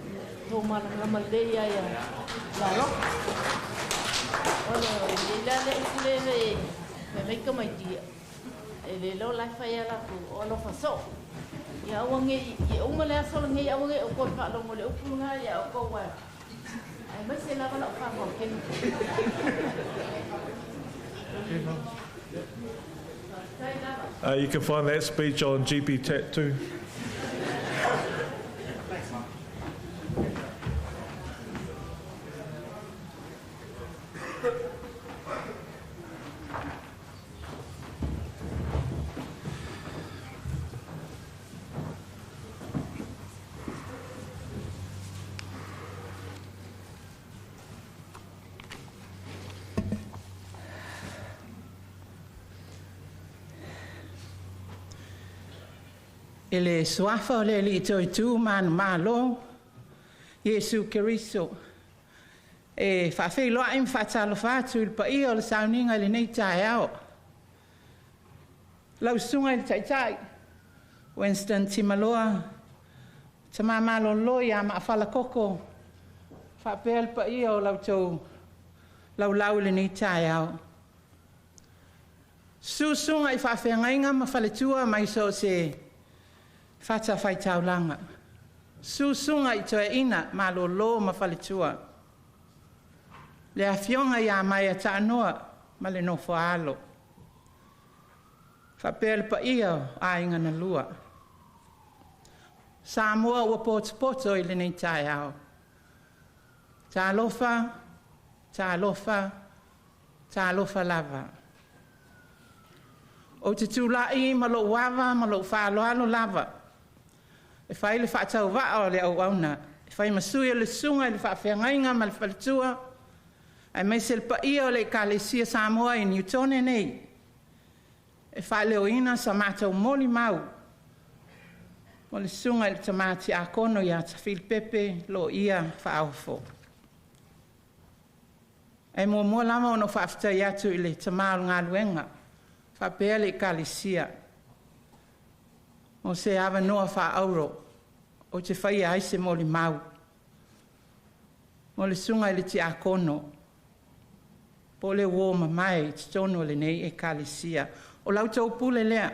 D: tō malamalama lelei ia ia lalo o le le la le upu le le fai mai tamaiti e le lo lai fai a latou o alofa soo ia aua nei ia uma le aso lenei aua nei o koe faalogo le upu lena ia o kou ae ae maise lava la'u fa'amaokena.
F: You can find that speech on GP Tat too.
G: E le suafa o le Alii Toetū ma ana Malo, Iesu Keriso. E faafeiloai ma faatalofa atu i le paia o le sauniga i lenei taeao. Lau susuga i le Taitai, Winston Timaloa, tamā malolo ia Maafala Koko, faapea le paia o la outou laulau i lenei taeao. Susuga i faafeagaiga ma faletua mai so o se fatafaitaulaga. Susuga i toeaina malōlō ma faletua. Le afioga ia Maia Taanoa ma le nofo a alo. Faapea le paia o aiga na lua. Samoa ua potopoto i lenei taeao. Talofa, talofa, talofa lava. Ou te tulai ma lou ava ma lou faaaloalo lava e fai le faatauvaa o le auauna, e fai ma sui o le susuga i le faafeagaiga ma le faletua, aemaise le paia o le Ekalesia Samoa i Niutone nei, e faaleoina sa matou molimau mo le susuga i le tama tiakono ia Tafili Pepe Loia Faaofo. Ae muamua lava ona ou faafetai atu i le tama o le galuega faapea le Ekalesia mo se avanoa faaauro ou te faia ai se molimau mo le susuga i le tiakono po o le uo mamae i totonu o lenei Ekalesia. O la outou pule lea.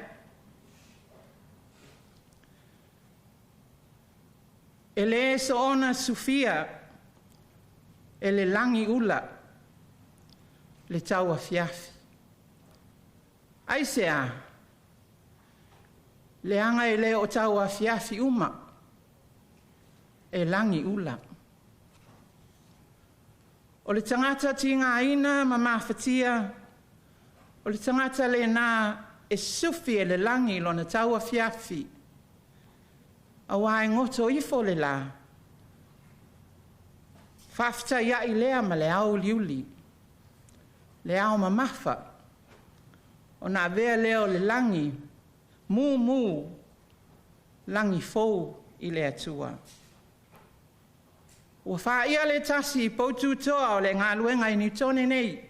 G: E le soona sufia e le lagi ula le tauafiafi. Aisea? Leaga e le o tauafiafi uma e lagi ula. O le tagata tigaina ma mafatia, o le tagata lena e sufi e le lagi lona tauafiafi, auā e goto ifo le lā, faafetai ai lea ma le aoiliuli, le ao mamafa, ona avea lea o le lagi mumu lagi fou i le Atua. Ua faia le tasi i poututoa o le galuega i Nitone nei,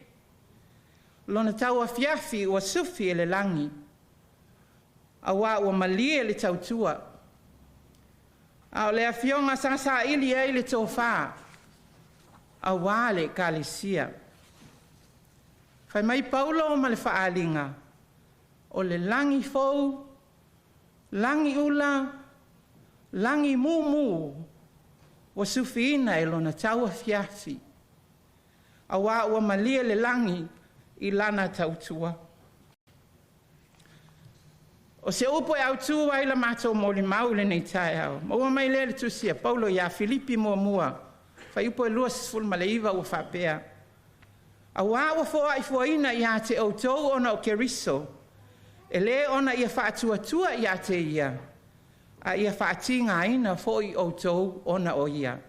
G: lona tauafiafi ua sufi e le lagi, auā ua malie le tautua. A o le afioga sa saili ai le tofa, auā le Ekalesia. Fai mai Paulo ma le faaaliga, o le lagi fou, lagi ula, lagi mumu, ua sufiina e lona tauafiafi, auā ua malie le lagi i lana tautua. O se upu e autū ai la matou molimau i lenei taeao, maua mai lea i le tusi a Paulo ia Filipi muamua, fuaiupu e 29 ua faapea, auā ua foai fuaina ia te outou ona o Keriso, e lē ona ia faatuatua ia te ia, a ia faatigaina foi outou ona o ia.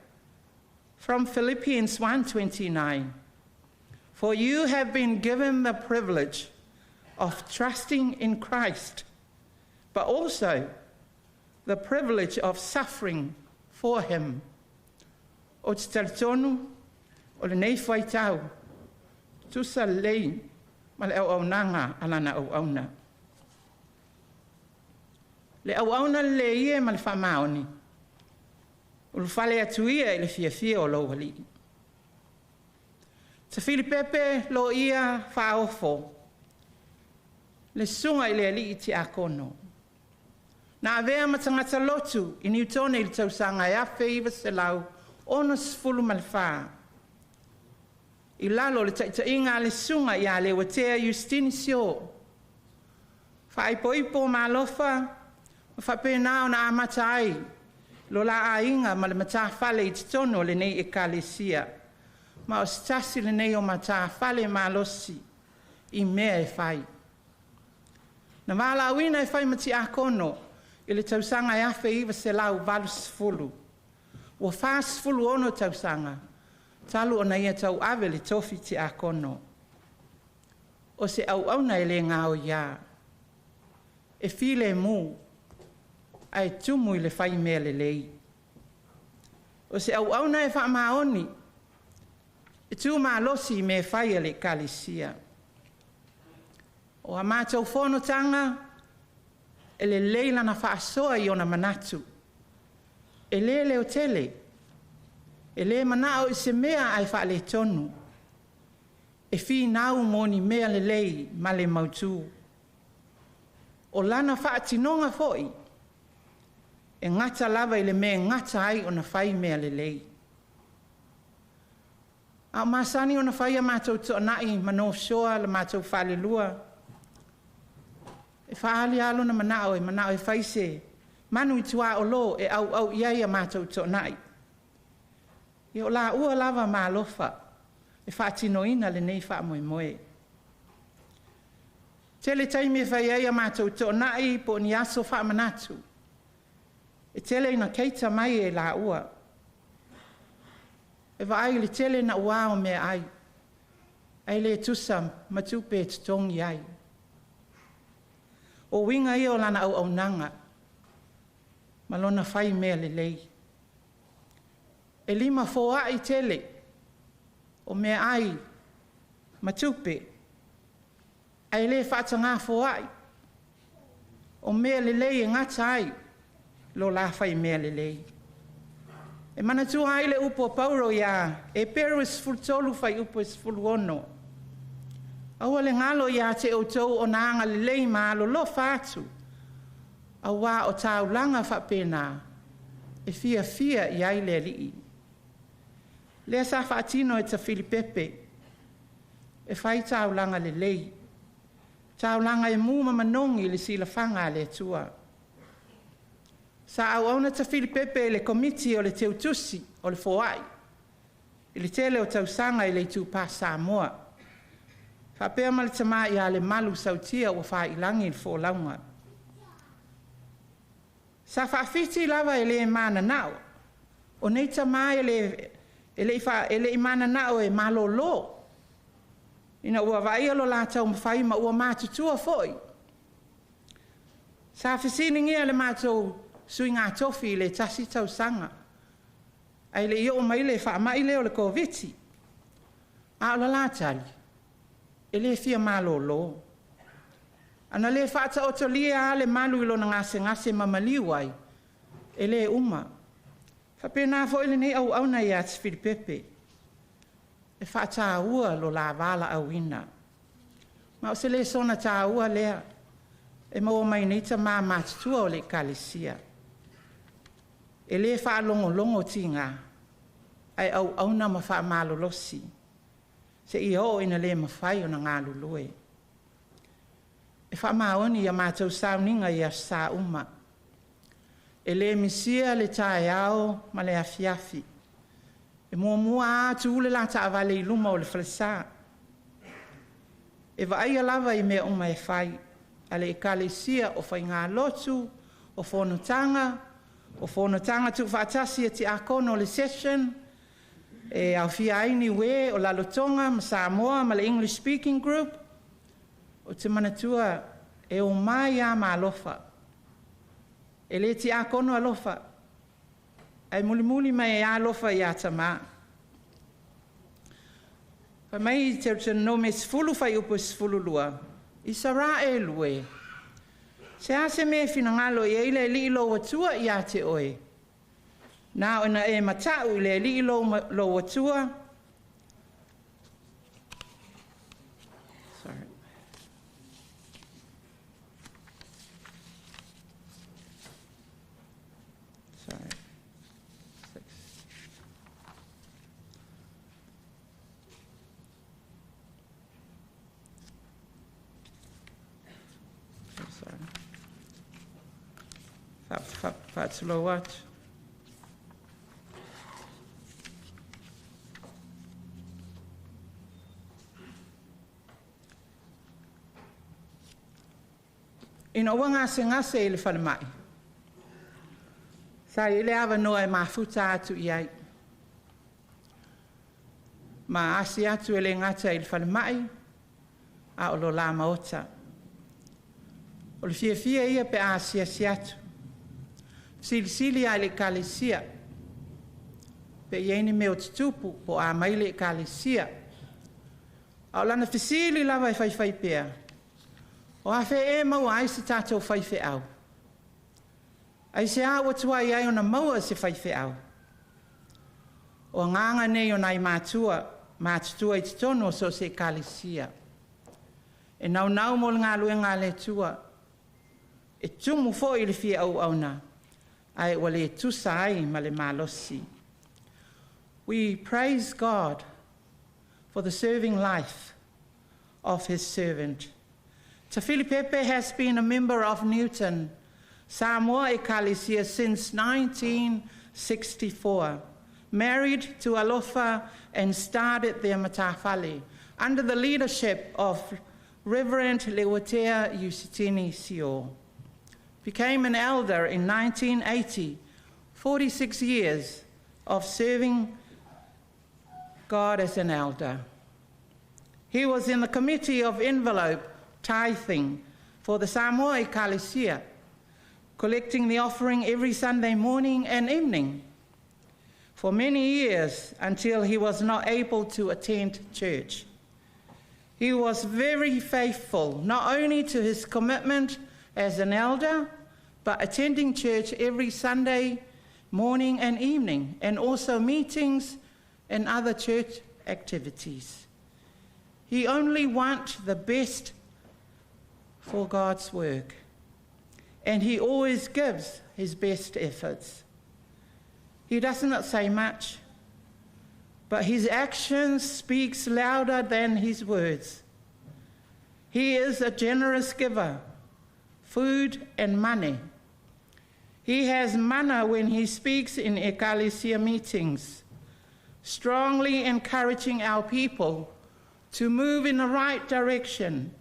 G: From Philippians 1:29, For you have been given the privilege of trusting in Christ, but also the privilege of suffering for him. Ou te talitonu o lenei faitau, tusa lelei ma le auaunaga a lana auauna. Le auauna lelei e ma le faamaoni, ulufale atu ia i le fiafia o lou alii. Tafili Pepe Loia Faaofo, le susuga i le alii tiakono. Na avea ma tagata lotu i Niutone i le tausaga e 1964. I lalo o le taitaiga a le susuga ia Leuatea Iustini Sio. Faaipoipo ma alofa, ma faapena ona amata ai lo la aiga ma le matafale i totonu o lenei Ekalesia. Ma o se tasi lenei o matafale malosi i mea e fai. Na valaauina e fai ma tiakono i le tausaga e 1980. Ua 46 tausaga talu ona ia tauave le tofi tiakono. O se auauna e le gaoiā, e filemu, ae tumu i le fai mea lelei. O se auauna e faamaoni, e tumalosi i mea fai a le Ekalesia. O a matou fonotaga, e lelei lana faasoa i ona manatu. E le leotele, e le manao i se mea ae faaletonu. E finau mo ni mea lelei ma le mautū. O lana faatinoga foi, e gata lava i le mea e gata ai ona fai mea lelei. A o masani ona fai a matou toana'i ma North Shore le matou falelua. E faaali lava lona manao e manao e fai se manu i tuaolo e auau i ai a matou toana'i. Ia o laua lava ma alofa e faatinoina lenei faamoemoe. Tele taimi e fai ai a matou toana'i po o ni aso faamanatu. E tele ina keita mai e laua. E vaai i le tele nauā o meaai, ae le tusa ma tupe e totogi ai. O uiga ia o lana auaunaga ma lona fai mea lelei. E limafoa'i tele o meaai ma tupe, ae le faatagafoa'i o mea lelei e gata ai lo la faimea lelei. E manatua ai le upu a Paulo iā Eperu e 13 fuaiupu e 16. Aua le galo ia te outou ona agalelei ma alolofa atu, auā o taulaga faapena e fiafia i ai le Alii. Lea sa faatino e Tafilipepe, e fai taulaga lelei, taulaga e mu ma manogi i le silafaga a le Atua. Sa auauna Tafilipepe i le Komiti o le Teutusi o le Foai i le tele o tausaga i le Itupa Samoa, faapea ma le tama ia Lemalu Sautia ua faiilagi le folauga. Sa faafiti lava e le mananao, o nei tama e le i mananao e malolo, ina ua vaaia lo la taumafai ma ua matutua foi. Sa fesiligia le matou suigatofi i le tasi tausaga, ae le i oo mai le faamai lea o le Koviti. A o le la tali, e le fia malolo. Ana le faataotolia lava le malu i lona gasegase ma maliu ai, e le uma. Faapena foi lenei auauna ia Tafilipepe, e faataua lo la valaauina. Ma o se lesona taua lea e maua mai nei tama matutua o le Ekalesia. E le faalogologo tiga, ae auauna ma faamalolosi, seia oo ina le mafai ona galulue. E faamaoni i a matou sauniga i Aso Sa uma. E le misia le taeao ma le afiafi. E muamua lava tu le la taavale i luma o le falesa. E vaaia lava i mea uma e fai a le Ekalesia, o faigalotu, o fonotaga, o fonotaga tuufaatasi a tiakono o le session, e aofia ai Niue, o Rarotoga ma Samoa ma le English Speaking Group. Ou te manatua e omai lava ma alofa. E le tiakono alofa, ae mulimuli mai ai alofa ia tama. Fai mai Teuteronome 10 fuaiupu e 12, Isaraelu e, se a se mea e finagalo i ai le Alii lou Atua ia te oe? Na ona e matau i le Alii lou Atua. Sorry. Sorry. Six. Sorry. Faatulou atu. Ina ua gasegase i le falemai, sa i ai le avanoa e mafuta atu i ai. Ma asi atu e le gata i le falemai, a o lo la maota. O le fiafia ia pe a asiasi atu. Silisili lava i le ekalesia. Pe i ai ni mea o tutupu po o a mai le ekalesia. A o lana fesili lava e faifai pea, o afea ea e maua ai se tatou faifeau? Aisea ua tuai ai ona maua se faifeau? O agaga nei o nai matua matutua i totonu o so o se ekalesia. E naunau mo le galuega a le Atua, e tumu foi i le fia auauna, ae ua le tusa ai ma le malosi. We praise God. for the serving life of his servant. Tafili Pepe has been a member of Newton, Samoa Ekalesia since 1964, married to Alofa and started their matafale under the leadership of Reverend Lewatea Yusitini Sio. Became an elder in 1980, 46 years of serving God as an elder. He was in the committee of envelope tithing for the Samoa Ekalesia, collecting the offering every Sunday morning and evening for many years until he was not able to attend church. He was very faithful, not only to his commitment as an elder, but attending church every Sunday morning and evening, and also meetings and other church activities. He only wanted the best for God's work, and he always gives his best efforts. He does not say much, but his actions speaks louder than his words. He is a generous giver, food and money. He has mana when he speaks in Ekalesia meetings, strongly encouraging our people to move in the right direction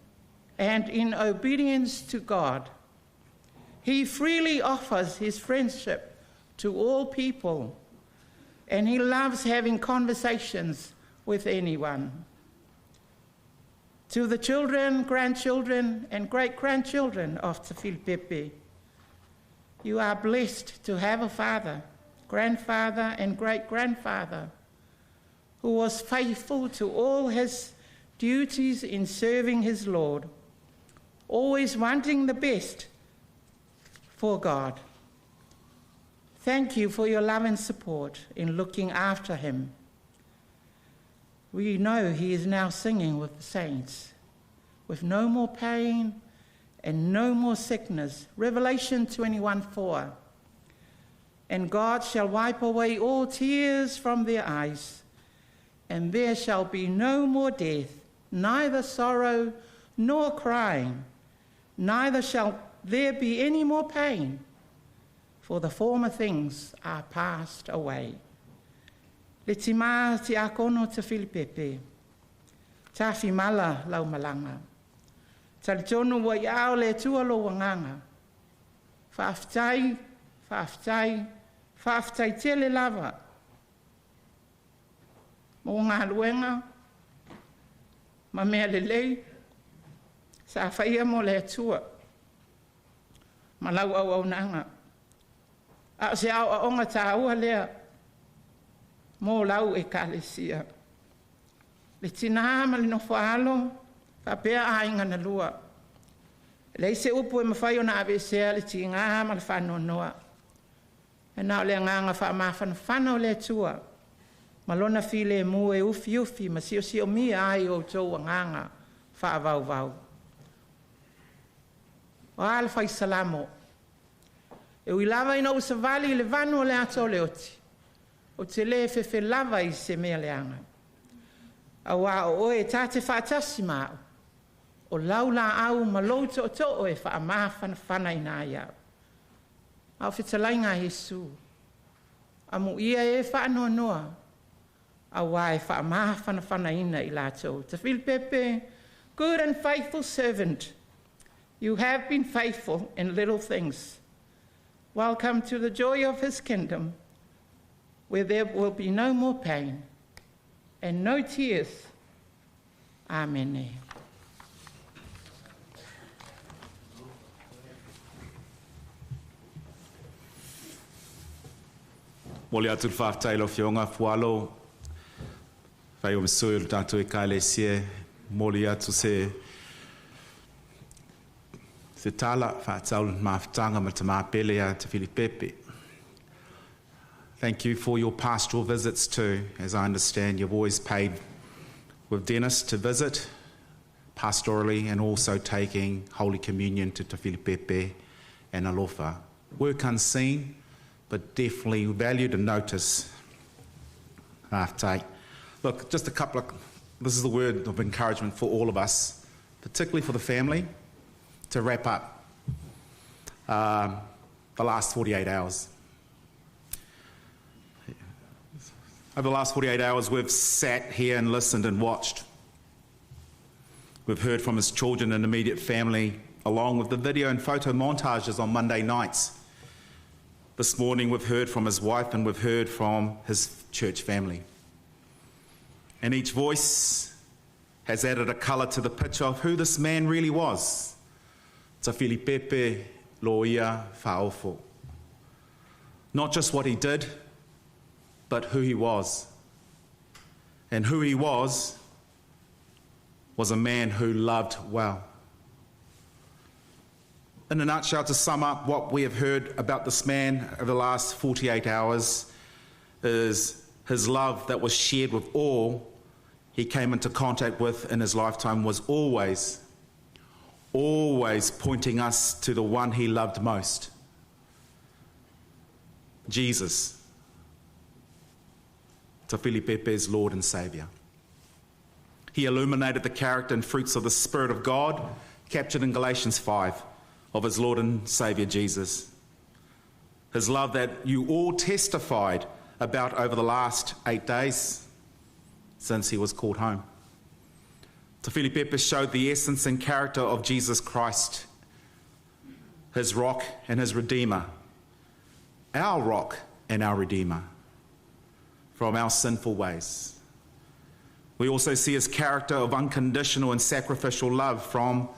G: and in obedience to God. He freely offers his friendship to all people, and he loves having conversations with anyone. To the children, grandchildren, and great-grandchildren of Tafili Pepe, you are blessed to have a father, grandfather, and great-grandfather who was faithful to all his duties in serving his Lord, always wanting the best for God. Thank you for your love and support in looking after him. We know he is now singing with the saints, with no more pain and no more sickness. Revelation 21:4. And God shall wipe away all tears from their eyes, and there shall be no more death, neither sorrow nor crying, neither shall there be any more pain, for the former things are passed away. Le tima ti akono te Filipepe, tafi mala lau malanga. Talitonu wa iao le tua lo wanganga. Faaftai, faaftai, faaftai tele lava. Mo ngā luenga, ma mea lelei, sa whaia mo le atua. Ma lau au au nanga. A se au a onga tā ua lea, mo lau e kalesia. Le tina ma le nofo alo, ka pea a inga na lua. Le se upu e mawhai o na avesea le tinga ma le whanonoa. E nā o le nganga wha mawhanawhana o le atua. Ma lona file mu e ufi ufi, ma sio sio mia ai o tau nganga wha vau vau. O ala whai salamo. E ui lava ina usavali i le vanu o le ata o le oti. O te le fefe lava i se mea leanga. A wā o oe tā te whaatasi mao. O lau la au ma lou to to e wha mawhanawhana i nā iau. A o whitalai ngā Yesu. A mu ia e whaanoa noa. A wā e wha mawhanawhana ina i lātou. Te Filipepe, good and faithful servant. You have been faithful in little things. Welcome to the joy of his kingdom, where there will be no more pain and no tears. Amen.
B: Moli atu le whaftai lo fionga fualo. Whai o masui o le tātou e kālesia. Moli atu se tala whaatau mawhitanga ma te māpele a te Filipepe. Thank you for your pastoral visits too. As I understand, you've always paid with Dennis to visit pastorally and also taking Holy Communion to Te Filipepe and Alofa. Work unseen, but definitely valued and noticed. Look, just a couple of This is the word of encouragement for all of us, particularly for the family, to wrap up the last 48 hours. Over the last 48 hours, we've sat here and listened and watched. We've heard from his children and immediate family, along with the video and photo montages on Monday nights. This morning, we've heard from his wife and we've heard from his church family. And each voice has added a colour to the picture of who this man really was. Tafilipepe Loia Fa'ofo. Not just what he did, but who he was. And who he was a man who loved well. In a nutshell, to sum up what we have heard about this man over the last 48 hours is his love that was shared with all he came into contact with in his lifetime was always, always pointing us to the one he loved most, Jesus, Tafilipepe's Lord and Saviour. He illuminated the character and fruits of the Spirit of God, captured in Galatians 5, of his Lord and Saviour Jesus. His love that you all testified about over the last 8 days since he was called home. Tafilipepe showed the essence and character of Jesus Christ, his rock and his Redeemer, our rock and our Redeemer, from our sinful ways. We also see his character of unconditional and sacrificial love from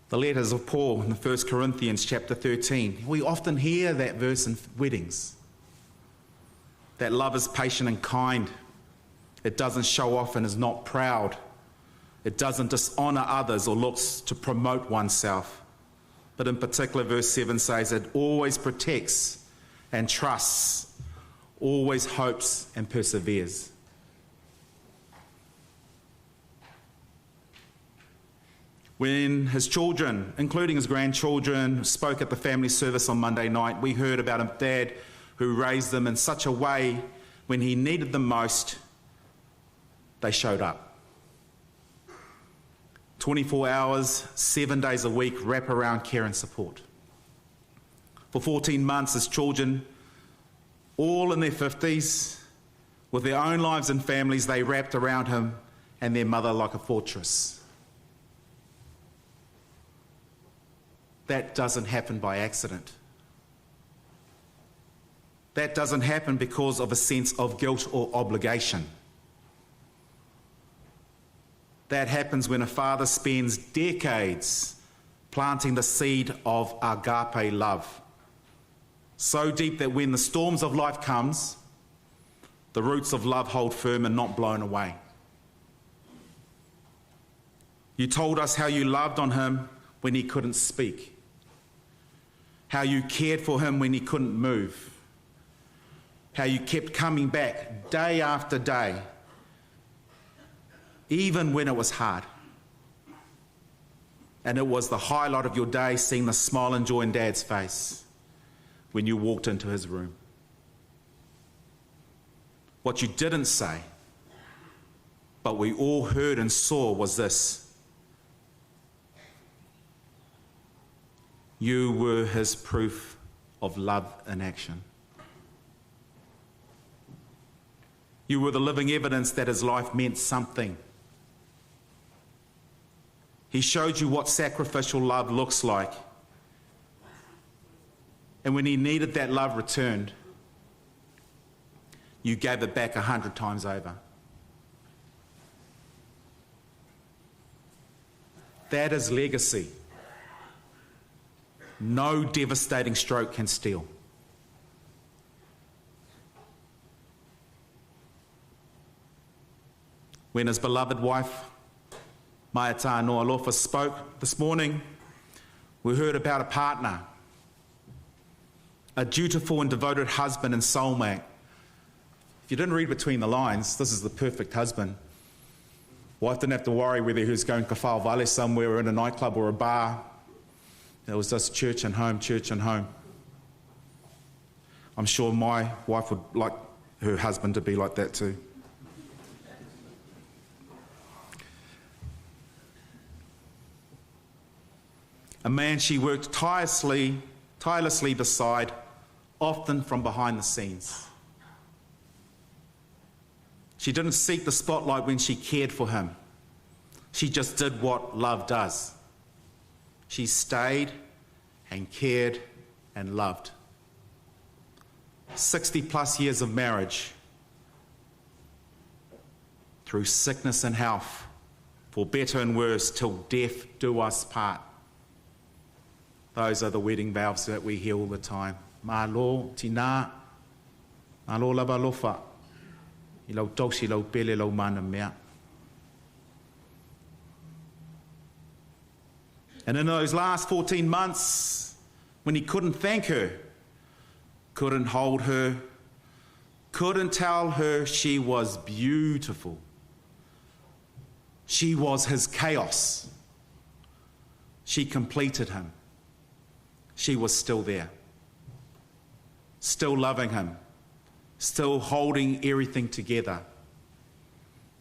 B: the letters of Paul in the 1 Corinthians chapter 13. We often hear that verse in weddings. That love is patient and kind. It doesn't show off and is not proud. It doesn't dishonour others or looks to promote oneself. But in particular, verse 7 says it always protects and trusts, always hopes and perseveres. When his children, including his grandchildren, spoke at the family service on Monday night, we heard about a dad who raised them in such a way when he needed them most, they showed up. 24 hours, 7 days a week, wraparound care and support. For 14 months, his children, all in their 50s, with their own lives and families, they wrapped around him and their mother like a fortress. That doesn't happen by accident. That doesn't happen because of a sense of guilt or obligation. That happens when a father spends decades planting the seed of agape love, so deep that when the storms of life comes, the roots of love hold firm and not blown away. You told us how you loved on him when he couldn't speak, how you cared for him when he couldn't move, how you kept coming back day after day, even when it was hard. And it was the highlight of your day seeing the smile and joy in Dad's face when you walked into his room. What you didn't say, but we all heard and saw, was this: you were his proof of love in action. You were the living evidence that his life meant something. He showed you what sacrificial love looks like. And when he needed that love returned, you gave it back 100 times over. That is legacy. No devastating stroke can steal. When his beloved wife, Maiata Noalofa, spoke this morning, we heard about a partner, a dutiful and devoted husband and soulmate. If you didn't read between the lines, this is the perfect husband. Wife didn't have to worry whether he was going to Kafal Valley somewhere or in a nightclub or a bar. It was just church and home, church and home. I'm sure my wife would like her husband to be like that too. A man she worked tirelessly, tirelessly beside, often from behind the scenes. She didn't seek the spotlight when she cared for him. She just did what love does. She stayed and cared and loved. 60 plus years of marriage, through sickness and health, for better and worse, till death do us part. Those are the wedding vows that we hear all the time. Malo tina, malo lava lofa, i lau tausi lau pele lau mana mea. And in those last 14 months, when he couldn't thank her, couldn't hold her, couldn't tell her she was beautiful. She was his chaos. She completed him. She was still there, still loving him, still holding everything together.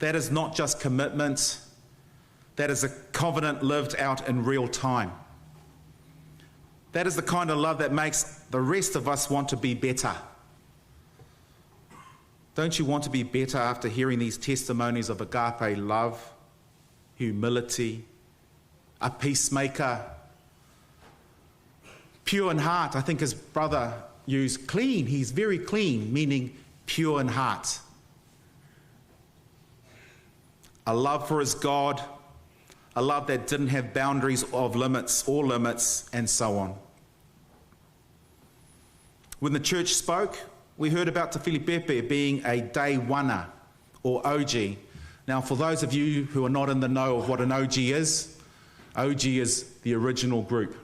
B: That is not just commitment, that is a covenant lived out in real time. That is the kind of love that makes the rest of us want to be better. Don't you want to be better after hearing these testimonies of agape love, humility, a peacemaker, pure in heart? I think his brother used clean. He's very clean, meaning pure in heart. A love for his God, a love that didn't have boundaries of limits or limits, and so on. When the church spoke, we heard about Tafilipepe being a day oneer or OG. Now, for those of you who are not in the know of what an OG is, OG is the original group,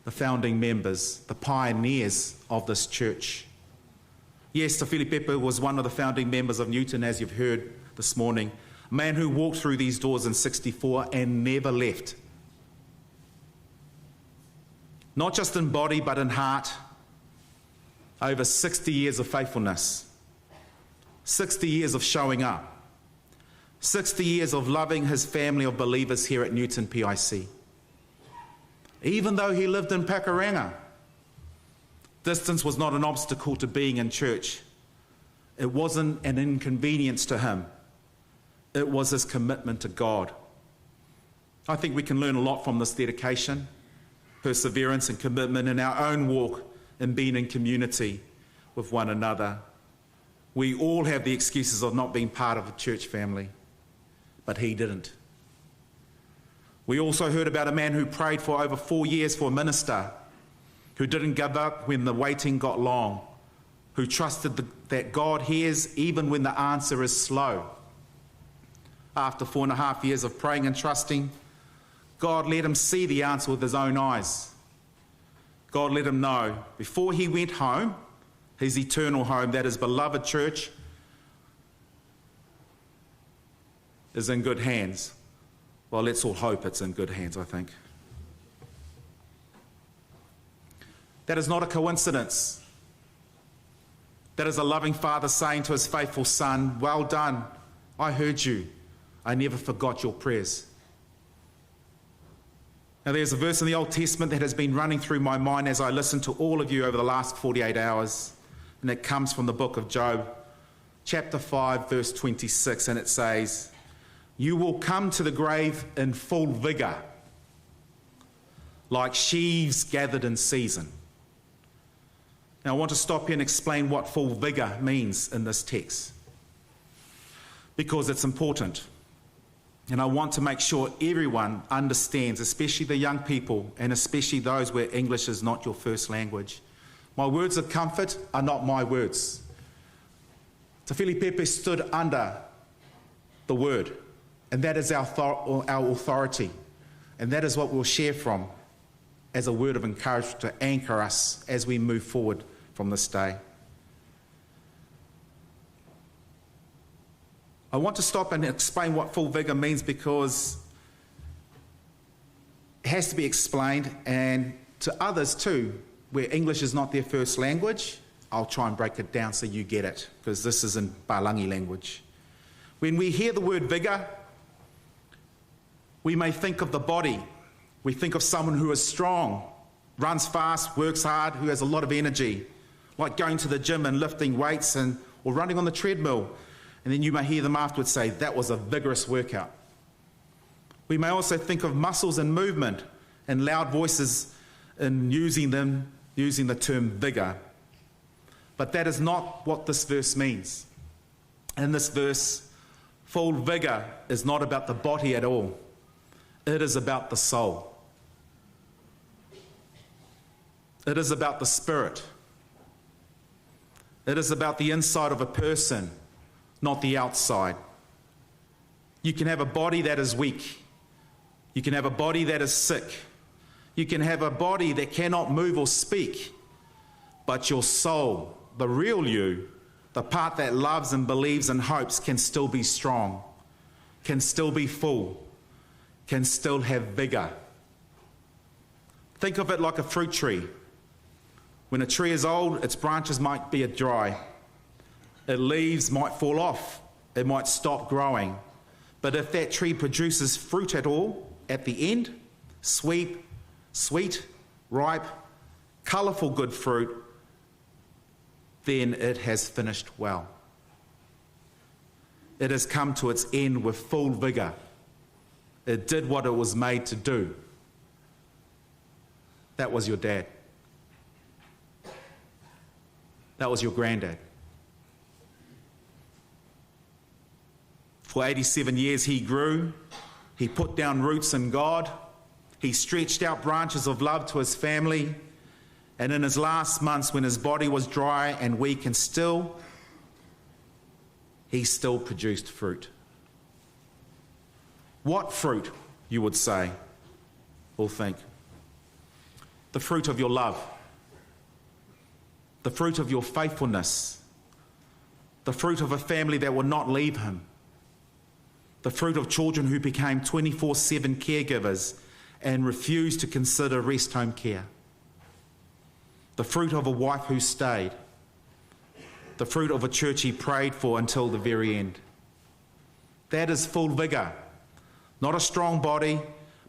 B: the founding members, the pioneers of this church. Yes, Tafilipepe was one of the founding members of Newton, as you've heard this morning. A man who walked through these doors in 64 and never left. Not just in body, but in heart. Over 60 years of faithfulness. 60 years of showing up. 60 years of loving his family of believers here at Newton PIC. Even though he lived in Pakuranga, distance was not an obstacle to being in church. It wasn't an inconvenience to him. It was his commitment to God. I think we can learn a lot from this dedication, perseverance and commitment in our own walk and being in community with one another. We all have the excuses of not being part of a church family, but he didn't. We also heard about a man who prayed for over 4 years for a minister, who didn't give up when the waiting got long, who trusted that God hears even when the answer is slow. After 4.5 years of praying and trusting, God let him see the answer with his own eyes. God let him know before he went home, his eternal home, that his beloved church is in good hands. Well, let's all hope it's in good hands, I think. That is not a coincidence. That is a loving father saying to his faithful son, well done, I heard you. I never forgot your prayers. Now, there's a verse in the Old Testament that has been running through my mind as I listened to all of you over the last 48 hours, and it comes from the book of Job, chapter 5, verse 26, and it says, you will come to the grave in full vigour, like sheaves gathered in season. Now, I want to stop here and explain what full vigour means in this text, because it's important. And I want to make sure everyone understands, especially the young people and especially those where English is not your first language. My words of comfort are not my words. Tafilipepe stood under the word, and that is our authority. And that is what we'll share from as a word of encouragement to anchor us as we move forward from this day. I want to stop and explain what full vigour means, because it has to be explained, and to others too, where English is not their first language, I'll try and break it down so you get it, because this is in Palangi language. When we hear the word vigour, we may think of the body, We think of someone who is strong, runs fast, works hard, who has a lot of energy, like going to the gym and lifting weights and, or running on the treadmill. And then you may hear them afterwards say, That was a vigorous workout. We may also think of muscles and movement and loud voices in using them, using the term vigor. But that is not what this verse means. In this verse, full vigor is not about the body at all. It is about the soul. It is about the spirit. It is about the inside of a person, not the outside. You can have a body that is weak. You can have a body that is sick. You can have a body that cannot move or speak. But your soul, the real you, the part that loves and believes and hopes, can still be strong, can still be full, can still have vigor. Think of it like a fruit tree. When a tree is old, its branches might be dry. Its leaves might fall off. It might stop growing. But if that tree produces fruit at all, at the end, sweet, sweet, ripe, colourful good fruit, then it has finished well. It has come to its end with full vigour. It did what it was made to do. That was your dad. That was your granddad. For 87 years he grew. He put down roots in God. He stretched out branches of love to his family. And in his last months, when his body was dry and weak and still, he still produced fruit. What fruit, you would say or think? The fruit of your love, the fruit of your faithfulness, the fruit of a family that will not leave him, the fruit of children who became 24 7 caregivers and refused to consider rest home care, the fruit of a wife who stayed, the fruit of a church he prayed for until the very end. That is full vigour. Not a strong body,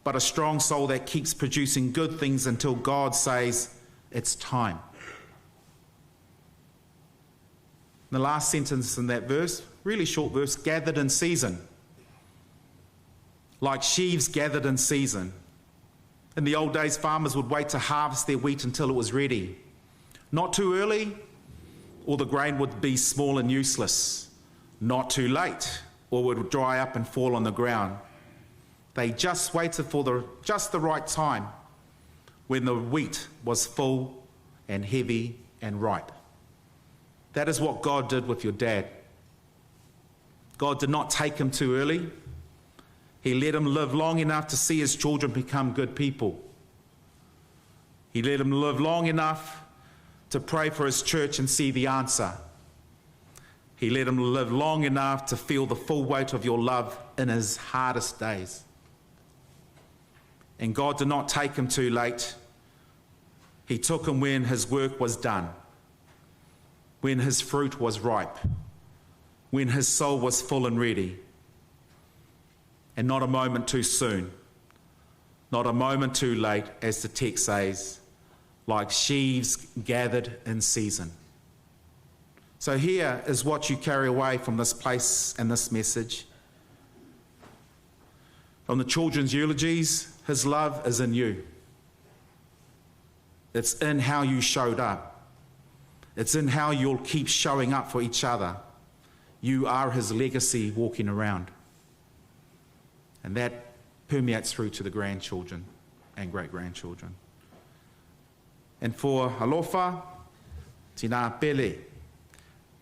B: but a strong soul that keeps producing good things until God says it's time. The last sentence in that verse, really short verse, gathered in season. Like sheaves gathered in season. In the old days, farmers would wait to harvest their wheat until it was ready. Not too early, or the grain would be small and useless. Not too late, or it would dry up and fall on the ground. They just waited for the, just the right time when the wheat was full and heavy and ripe. That is what God did with your dad. God did not take him too early. He let him live long enough to see his children become good people. He let him live long enough to pray for his church and see the answer. He let him live long enough to feel the full weight of your love in his hardest days. And God did not take him too late. He took him when his work was done, when his fruit was ripe, when his soul was full and ready. And not a moment too soon, not a moment too late, as the text says, like sheaves gathered in season. So here is what you carry away from this place and this message. From the children's eulogies, his love is in you. It's in how you showed up. It's in how you'll keep showing up for each other. You are his legacy walking around. And that permeates through to the grandchildren and great grandchildren. And for Alofa, Tina Pele,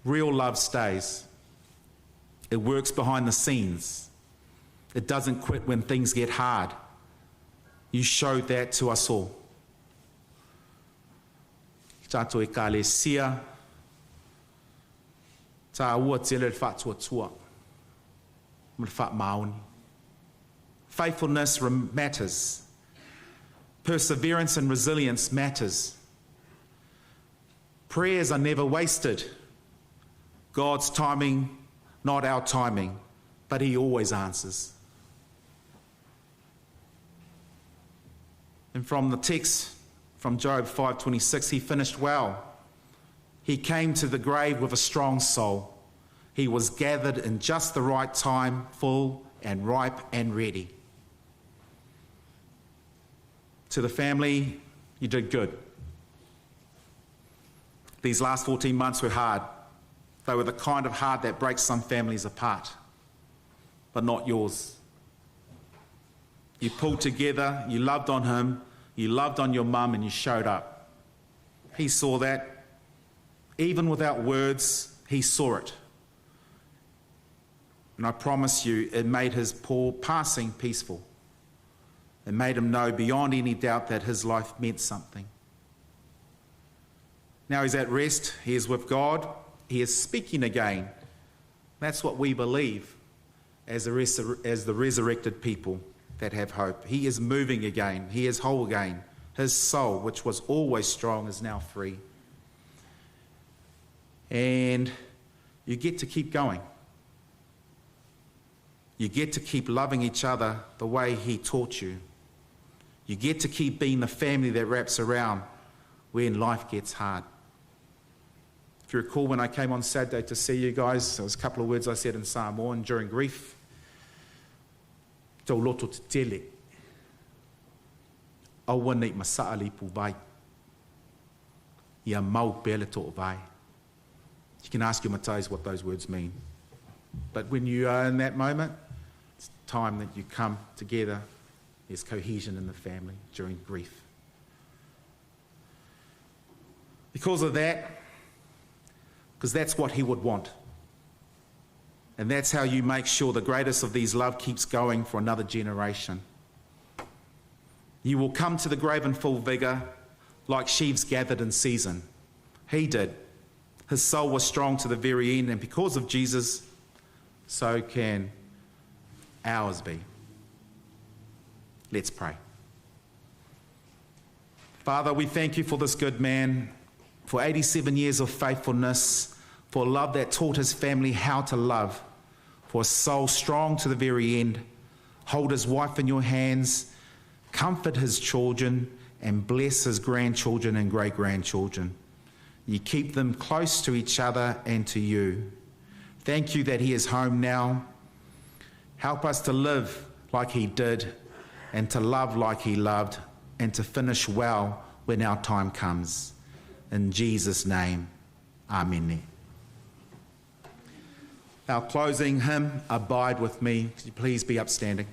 B: real love stays. It works behind the scenes. It doesn't quit when things get hard. You showed that to us all. Tātou ekalesia, tā ua tele le whaatuatua, ma le whaamaoni. Faithfulness matters. Perseverance and resilience matters. Prayers are never wasted. God's timing, not our timing, but He always answers. And from the text from Job 5:26, he finished well. He came to the grave with a strong soul. He was gathered in just the right time, full and ripe and ready. To the family, you did good. These last 14 months were hard. They were the kind of hard that breaks some families apart, but not yours. You pulled together, you loved on him, you loved on your mum, and you showed up. He saw that. Even without words, he saw it. And I promise you, it made his poor passing peaceful. It made him know beyond any doubt that his life meant something. Now he's at rest, he is with God, he is speaking again. That's what we believe as the resurrected people that have hope. He is moving again, he is whole again. His soul, which was always strong, is now free. And you get to keep going. You get to keep loving each other the way he taught you. You get to keep being the family that wraps around when life gets hard. If you recall, when I came on Saturday to see you guys, there was a couple of words I said in Samoan during grief. Tau loto te tele. Aua nei masaa le ipu vai. Ia mau pea le to'o vai. You can ask your matais what those words mean. But when you are in that moment, it's time that you come together. There's cohesion in the family during grief. Because of that, because that's what he would want. And that's how you make sure the greatest of these love keeps going for another generation. You will come to the grave in full vigour, like sheaves gathered in season. He did. His soul was strong to the very end, and because of Jesus, so can ours be. Let's pray. Father, we thank you for this good man, for 87 years of faithfulness, for love that taught his family how to love, for a soul strong to the very end. Hold his wife in your hands, comfort his children, and bless his grandchildren and great-grandchildren. You keep them close to each other and to you. Thank you that he is home now. Help us to live like he did and to love like he loved and to finish well when our time comes. In Jesus' name, amen. Our closing hymn, Abide With Me. Could you please be upstanding?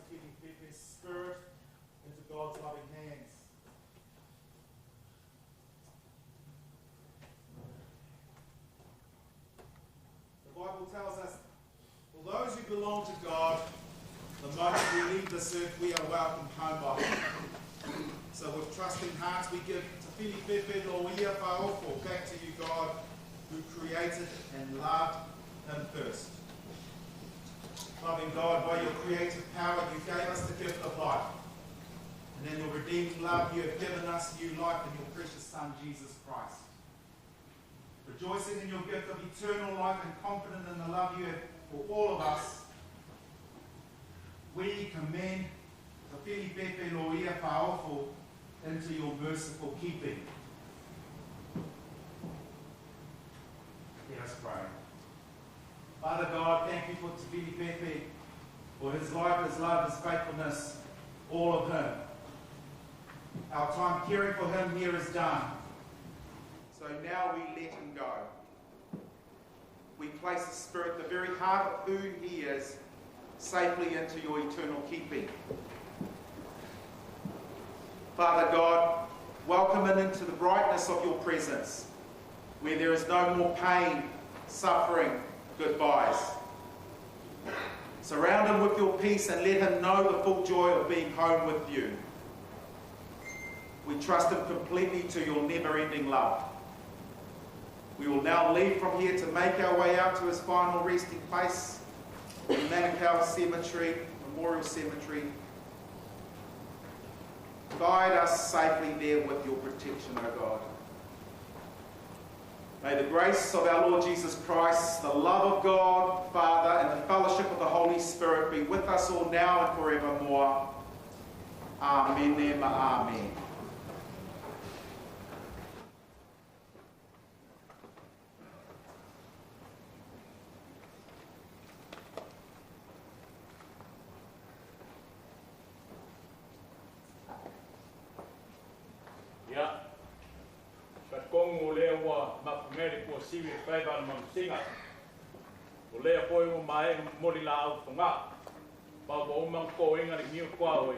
B: Tafilipepe's spirit into God's loving hands. The Bible tells us, for those who belong to God, the moment we leave this earth, we are welcomed home by Him. So with trusting hearts, we give Tafilipepe Loia Fa'ofo back to you, God, who created and loved him first. Loving God, by your creative power, you gave us the gift of life. And in your redeeming love, you have given us new life in your precious Son, Jesus Christ. Rejoicing in your gift of eternal life and confident in the love you have for all of us, we commend Tafilipepe Loia Fa'ofo into your merciful keeping. Let us pray. Father God, thank you for Tafilipepe, for his life, his love, his faithfulness, all of him. Our time caring for him here is done. So now we let him go. We place his spirit, the very heart of who he is, safely into your eternal keeping. Father God, welcome him into the brightness of your presence, where there is no more pain, suffering, goodbyes. Surround him with your peace and let him know the full joy of being home with you. We trust him completely to your never-ending love. We will now leave from here to make our way out to his final resting place in Manukau Cemetery, Memorial Cemetery. Guide us safely there with your protection, O God. May the grace of our Lord Jesus Christ, the love of God, Father, and the fellowship of the Holy Spirit be with us all now and forevermore. Amen. Amen.
H: Siwi whaiva na mamusinga. O lea poi o mae mori la au whanga. Pau o umang ko inga ni niu kwa oi.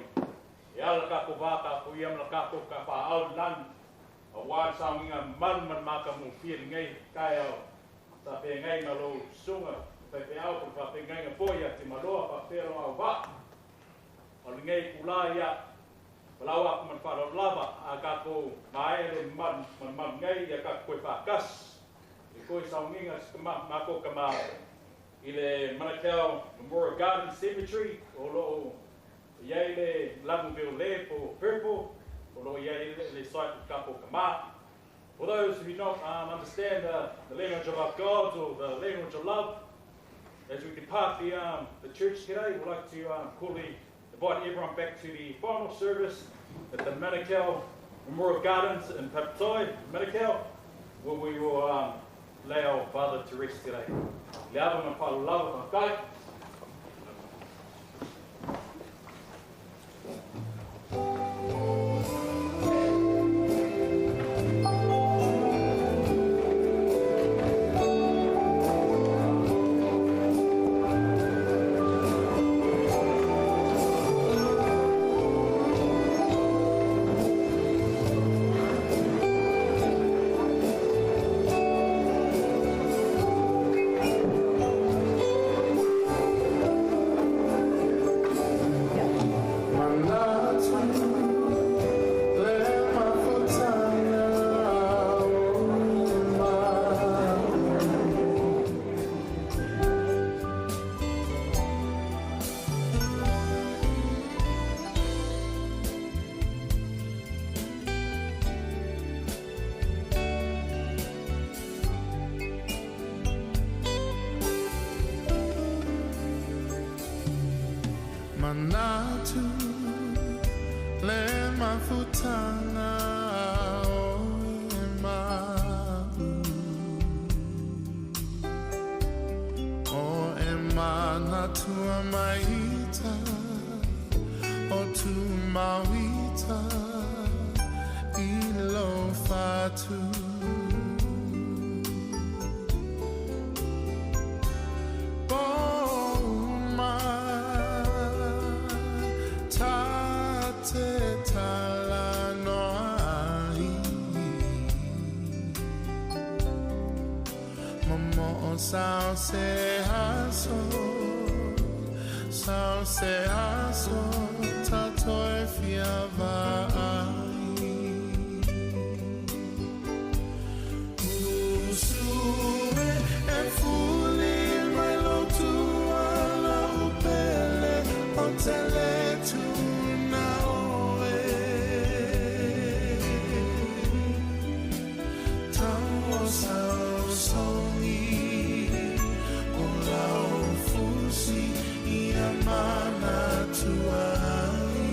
H: E ala ka ko wāka ko ia mala ka ko ka wha au lan. A wā sao inga manu man maka mo whia ngai kai au. Ta pe ngai nga lo sunga. Pe pe au ko pa pe ngai nga poi a te maloa pa pera au wā. O le ngai kula ia. Palau aku man whara lava a ka ko mae le man man ngai ia ka koe whakas. Koi saunginga mako kama i le Manukau Memorial Garden Cemetery o loo iai le lamu le po purple o loo iai le site o kapo kama. For those who do not understand the language of our gods or the language of love, as we depart the church today, we'd like to cordially invite everyone back to the final service at the Manukau Memorial Gardens in Papatoetoe, Manukau, where we will lay our father to rest today. Le ava ma whalo lava whakai.
I: Manatu le mafutanga o e mau o e manatua maita o tu mauita i lo fatu. Sao se aso, sao se aso, tātou e fia vaai. Usue e fuli mai lo tuala upele o te le tuna oe. Tau o sao songi o lau fusi i a mana tuai.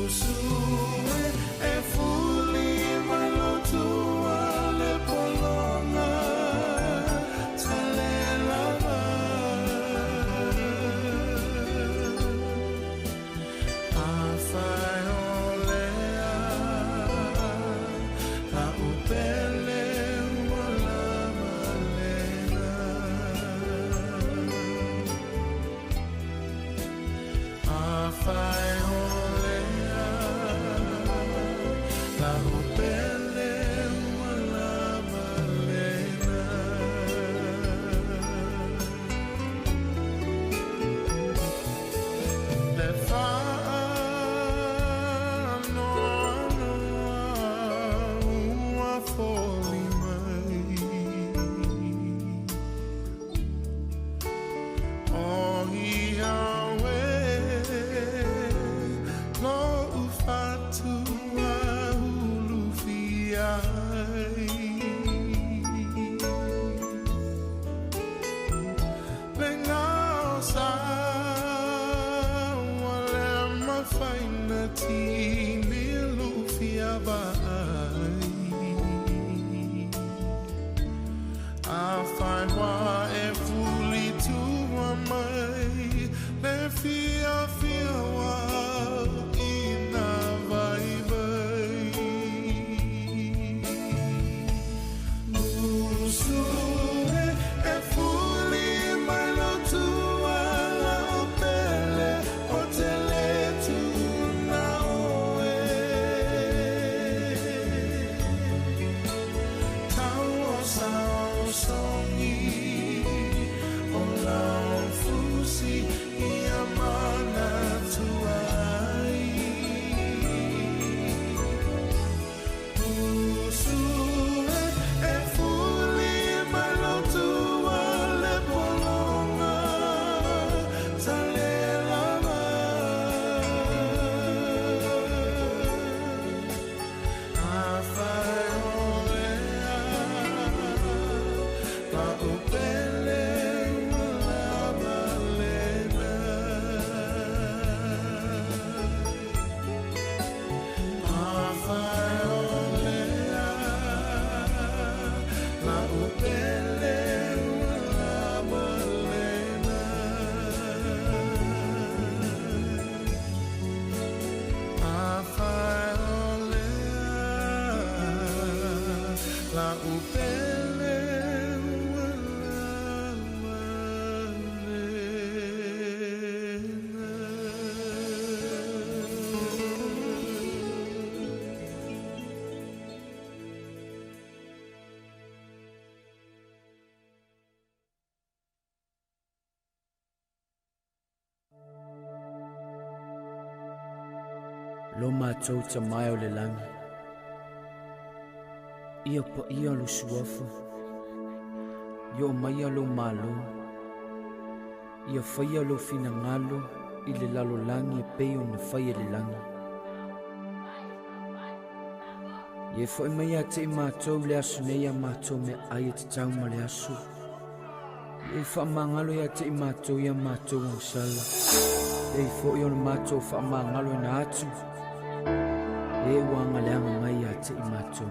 I: Usue e fuli mai lo tua le polonga tale lava. A whai o lea, la upele ua lava lena. A whai o lea, la upele ua lava lena. Le whaanoanoa ua foli mai. O ia we, lo ufatua ulu fiai. Le ngao sa wa le mafaina tini lufia vai. A whai wā e fuli tua mai, le fia fia wā i nā vai vai. Usue e fuli mai lo tua la o pele o te le tuna oe. Tau o sao songi o lau fusi i a mana tuai. Usue e fuli mai lo tua le polonga tale lava. A whai o lea, la upele ua lava lena. A whai o lea, la upele ua lava lena. A whai o lea, la upele ua lava lena.
J: Lo mātou ta mai o le langi. Ia pa ia lo suafa. Ia o mai lo malo. Ia whaia lo finangalo i le lalo langi e peo na whaia le langi. Ia fo mai a te i mātou le aso nei a mātou me ai e te tau ma le aso. Ia wha mangalo ia te i mātou ia mātou ang sala. Ia fo i ona mātou wha mangalo na atu. E wanga leanga mai a te i mātou.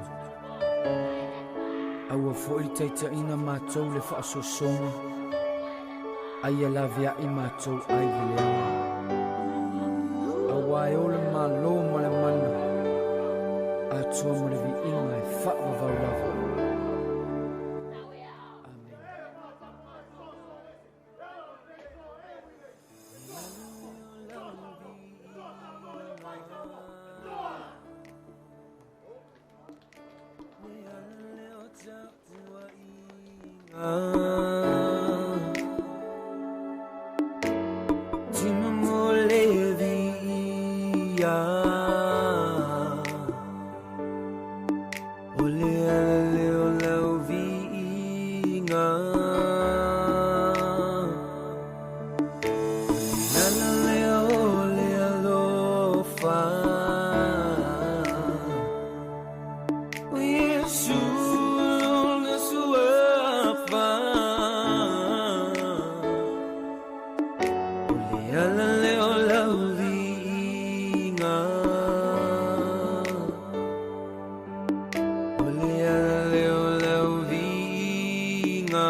J: Aua fo i teita ina mātou le whaasosonga. Ai a lavea i mātou ai veleanga. Aua e ole malo ma le mana. Atua ma le viinga e whaavavau lava. Amen. paia O le ala lea o lau viiga O le ala lea o le alofa O Iesu lona suafa O le ala lea o lau viiga O le ala lea o lau viiga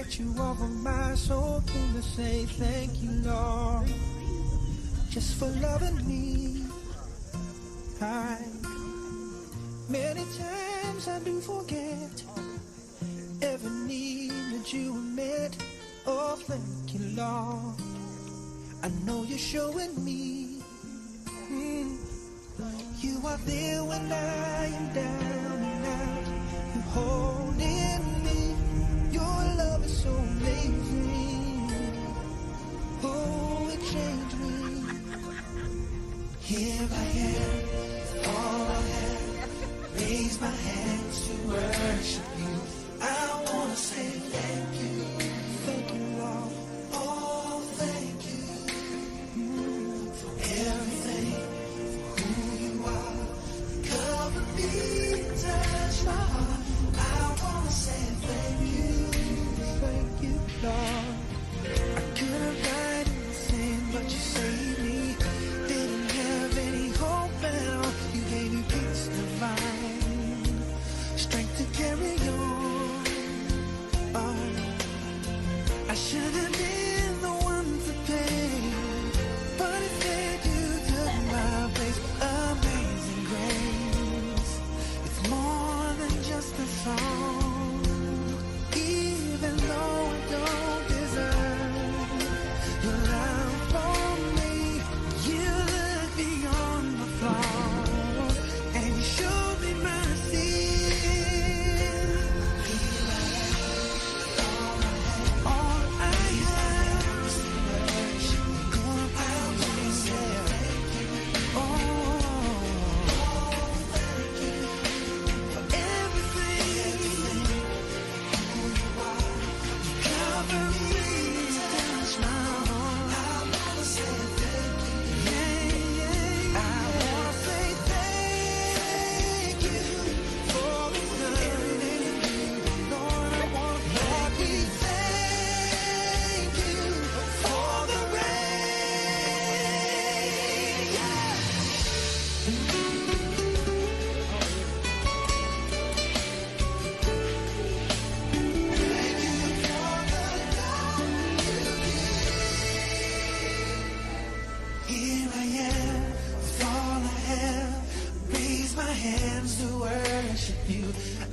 A: Get you off of my soul. Came to say thank you, Lord, just for loving me. I many times I do forget every need that you have met. Oh, thank you, Lord. I know you're showing me. You are there when I am down and out. You holding me. Your love is so amazing. Oh, it changed me. Here I am, all I have. Raise my hands to worship you. I wanna say thank you. Thank you, Lord. Oh, thank you for everything, for who you are. Cover me, touch my heart. I wanna say thank you. Thank you, Lord. I could have died in the sin, but you saved me. Didn't have any hope at all. You gave me peace divine, strength to carry on. Oh, I should have been the one to pay, but instead you took my place. Amazing grace, it's more than just a song. Even though I don't deserve your love for me, you look beyond my flaws and you showed me mercy. All I have, gonna praise you. Oh, thank you for everything. Cover me, touch my heart. I wanna say thank you. Yeah, yeah. I wanna say thank you for the everything. Lord, I wanna Lord, we thank you for the rain. Yeah. Thank you for the love you give. Here I am, with all I have. Raise my hands to worship you.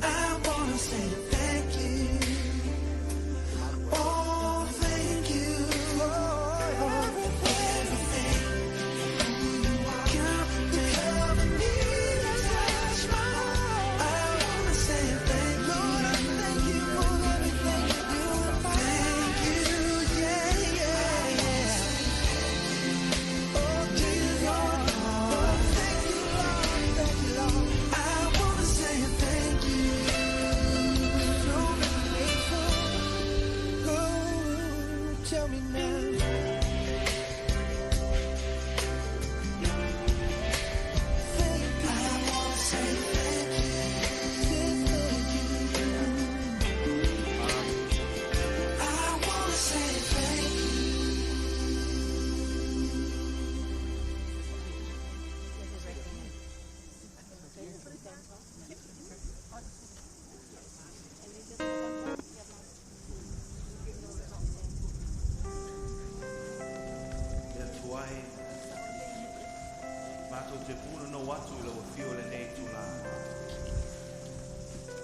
A: I wanna say thank you. Oh, thank you for everything. Who you are. Cover me, touch my heart. I wanna say thank you. Lord, I thank you for everything you are. Thank you, yeah, yeah, yeah. Oh, Jesus, Lord, Lord, thank you, Lord, thank you, Lord. I wanna say thank you. So grateful. Oh, tell me now. Thank you. I wanna say thank you. Say thank you. I wanna say thank you.
B: Le Atua e, matou te punonou atu i lau afio i lenei itulā.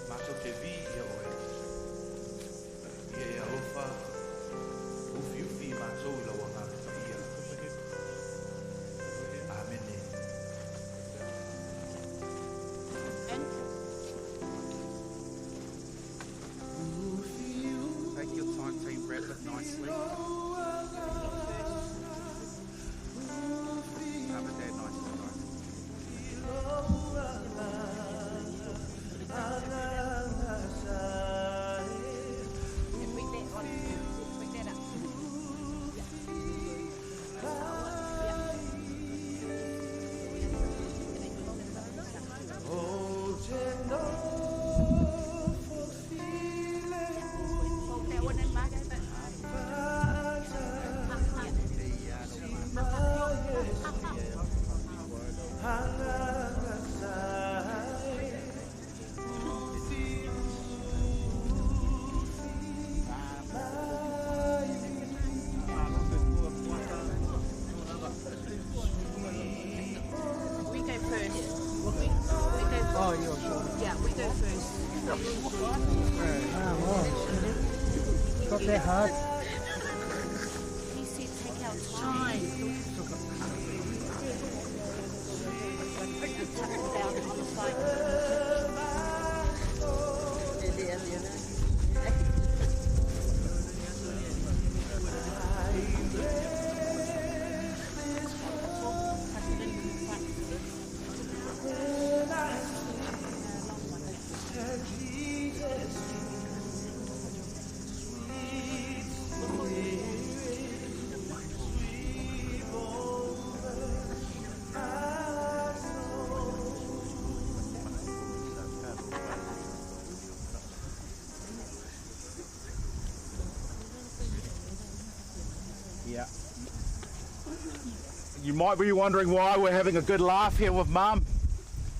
B: Matou te viia oe. Ia e alofa, ufiufi i matou i lau agaga paia. Amene.
K: Take your time, team, wrap it nicely. Cover Dad nice and tight.
E: And bring that on. Bring that up. Yeah. Hold that one in, Mark.
C: Got that hard.
L: He said take our time. About it on the phone.
B: Yeah. You might be wondering why we're having a good laugh here with Mum.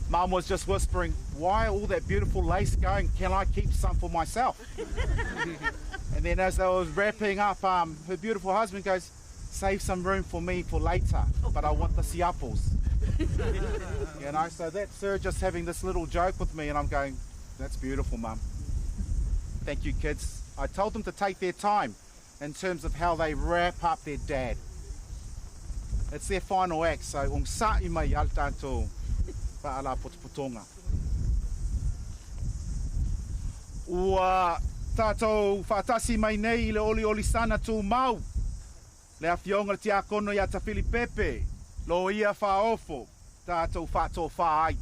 B: Mum was just whispering, why all that beautiful lace going? Can I keep some for myself? And then as I was wrapping up, her beautiful husband goes, save some room for me for later, but I want the siapos. So that's her just having this little joke with me, and I'm going, that's beautiful, Mum. Thank you, kids. I told them to take their time in terms of how they wrap up their dad. It's their final act, so ung sa i mai al tātou whaala potopotonga. Ua tātou whaatasi mai nei i le oli oli sana tū mau. Le awhionga le tiakono ia Tafili Pepe, lo ia whaofo, tātou whātō whaai.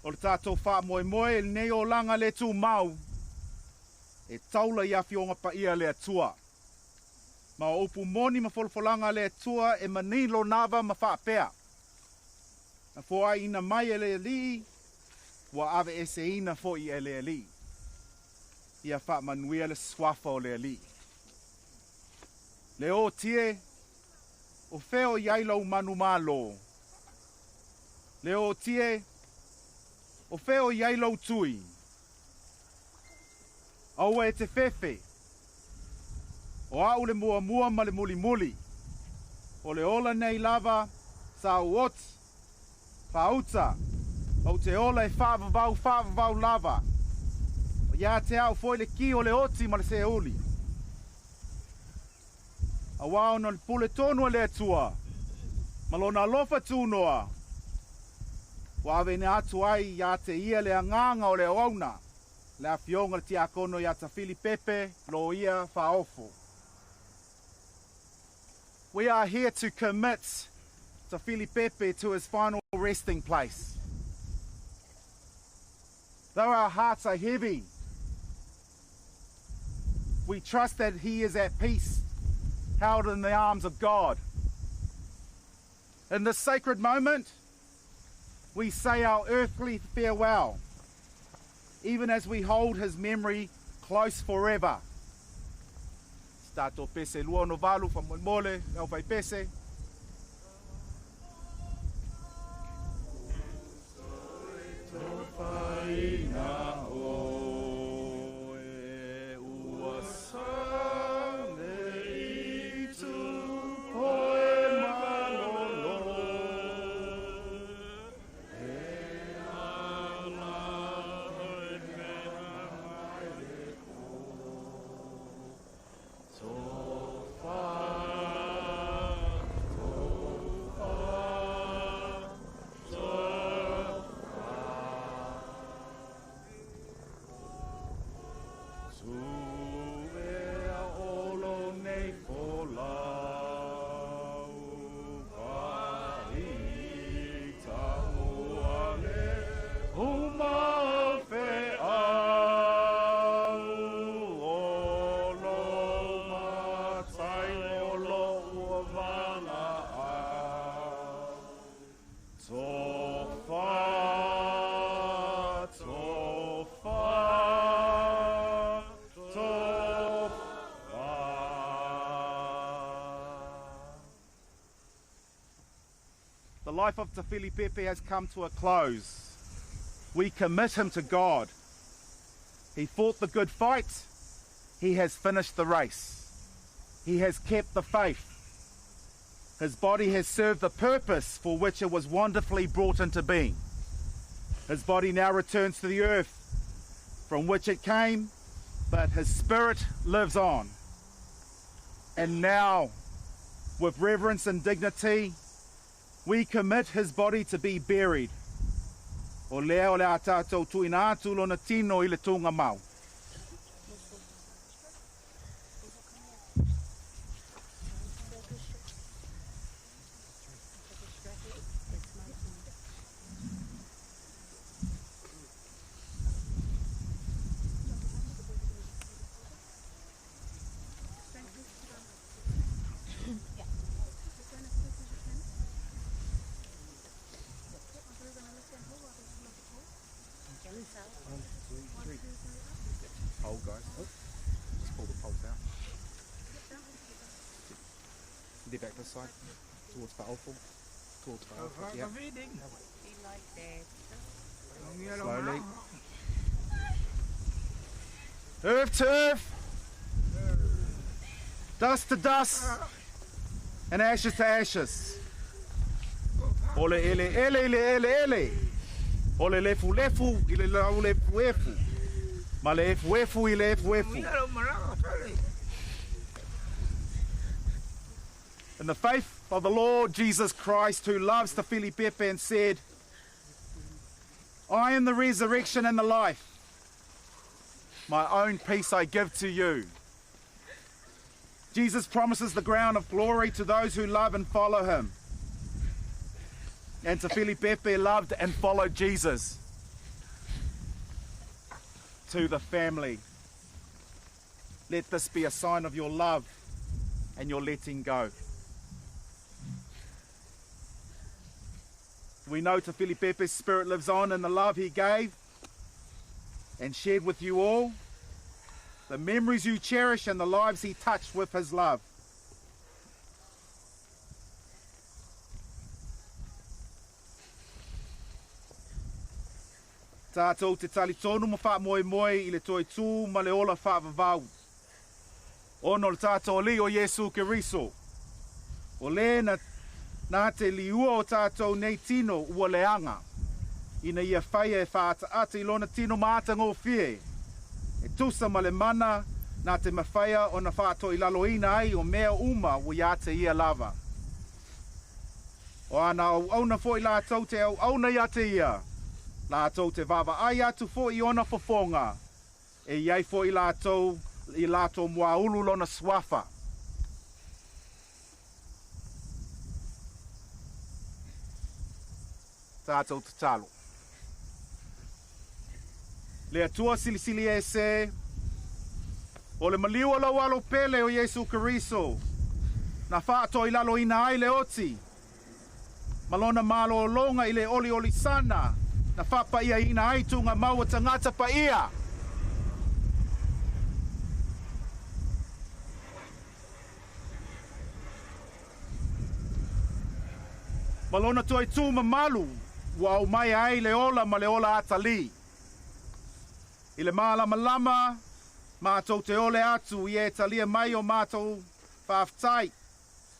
B: O le tātou wha moe moe, le nei o langa le tū mau, e taula i awhionga pa ia le atua. Ma o upu moni ma folofolanga le atua e manilo nava ma whaapea. Na foai ina mai e le alii, ua ave ese ina foi e le alii. Ia wha manuia le swafa o le alii. Le o tie, o feo i aila u manu malo. Le o tie, o feo i aila u tui. Aua e te fefe, o au le mua mua ma le muli muli. O le ola nei lava, sa uot, whauta, o te ola e whaavavau, whaavavau lava. O ia te au foi le ki o le oti ma le seuli. A wao no le pule tonu a le atua, ma lona alofa tūnoa. Wa ave ne atu ai ia te ia le anganga o le oauna, le awhionga le tiakono ia Tafili Pepe, lo ia whaofo. We are here to commit Tafili Pepe to his final resting place. Though our hearts are heavy, we trust that he is at peace, held in the arms of God. In this sacred moment, we say our earthly farewell, even as we hold his memory close forever. Stato pese lua no valu fa mole, au vai pese. The life of Tafili Pepe has come to a close. We commit him to God. He fought the good fight. He has finished the race. He has kept the faith. His body has served the purpose for which it was wonderfully brought into being. His body now returns to the earth from which it came, but his spirit lives on. And now, with reverence and dignity, we commit his body to be buried. O lea o le a tātou tuina atu lona tino i le tūnga mau. Hold, guys. Just pull the poles out. They're back this side, towards Fa'ofo. Towards Fa'ofo, yeah. Slowly. Earth to earth, dust to dust, and ashes to ashes. Ole ele ele ele ele ele. Ole lefu lefu ile lau lefu efu. Ma le efu efu ile efu efu. In the faith of the Lord Jesus Christ, who loves Tafilipepe and said, I am the resurrection and the life. My own peace I give to you. Jesus promises the ground of glory to those who love and follow him. And Tafilipepe loved and followed Jesus. To the family, let this be a sign of your love and your letting go. We know Tafilipepe's spirit lives on in the love he gave and shared with you all, the memories you cherish and the lives he touched with his love. Tātou te tali tonu ma wha moe moe i le toi tū ma le ola wha vavau. Ono le tātou li o Yesu Keriso. O le na nā te liua o tātou nei tino ua leanga. Ina ia whaia e whaata ata i lona tino maata ngō whie. E tusa ma le mana nā te mawhaia o na whaato i lalo ina ai o mea uma ua ia te ia lava. O ana au auna fo i lātou te au auna ia te ia. Lātou te vava ai atu fo i ona fofonga. E iai fo i lātou i lātou muaulu lona swafa. Tātou te talo. Le atua silisili e se, o le maliua lau alo pele o Yesu Keriso, na whaato i lalo ina ai le oti, malona malo o longa i le oli oli sana, na whapa ia ina ai tūnga maua tangata pa ia. Malona toi tū mamalu, ua au mai ai le ola ma le ola atali. I le mālama lama, mātou te ole atu i e talia mai o mātou whaaftai.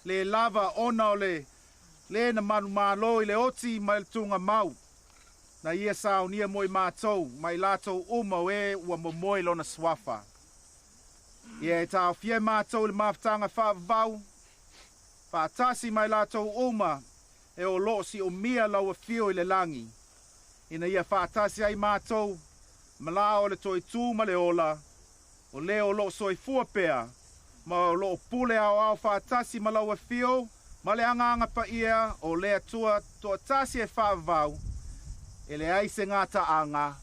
B: Le lava ona o le le na manu mālo i le oti mai le tūnga mau. Na ia sao nia moi mātou, mai lātou uma o e ua momoe lona swafa. Ia e tāo fie mātou le mawhtanga whaavau, whaatasi mai lātou uma e o loo si o mia lau whio i le langi. Ina ia whaatasi ai mātou, malā o le toi tū ma le ola, o leo loo soi fua pea, ma o loo pule au au whaatasi ma lau whio, ma le anga anga pa ia o lea tua toa tasi e whaavau, e le ai se ngā taanga.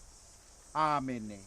B: Āmene.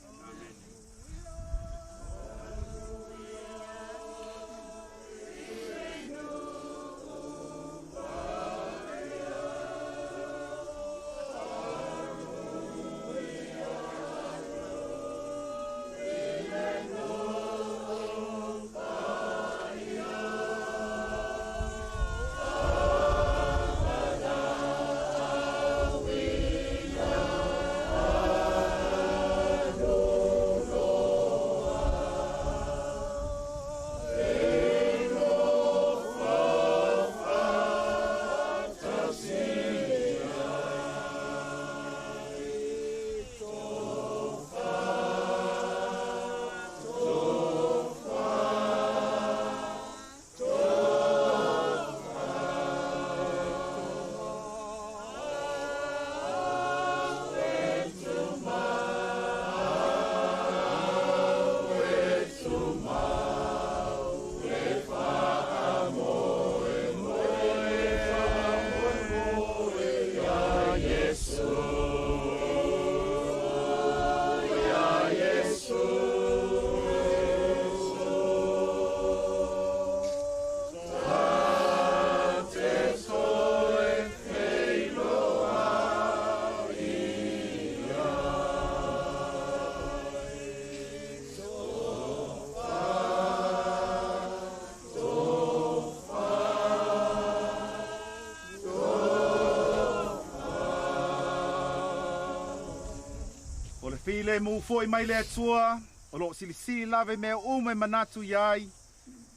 B: Filemu foi mai le Atua, o loo silisili lava i mea uma e manatu i ai,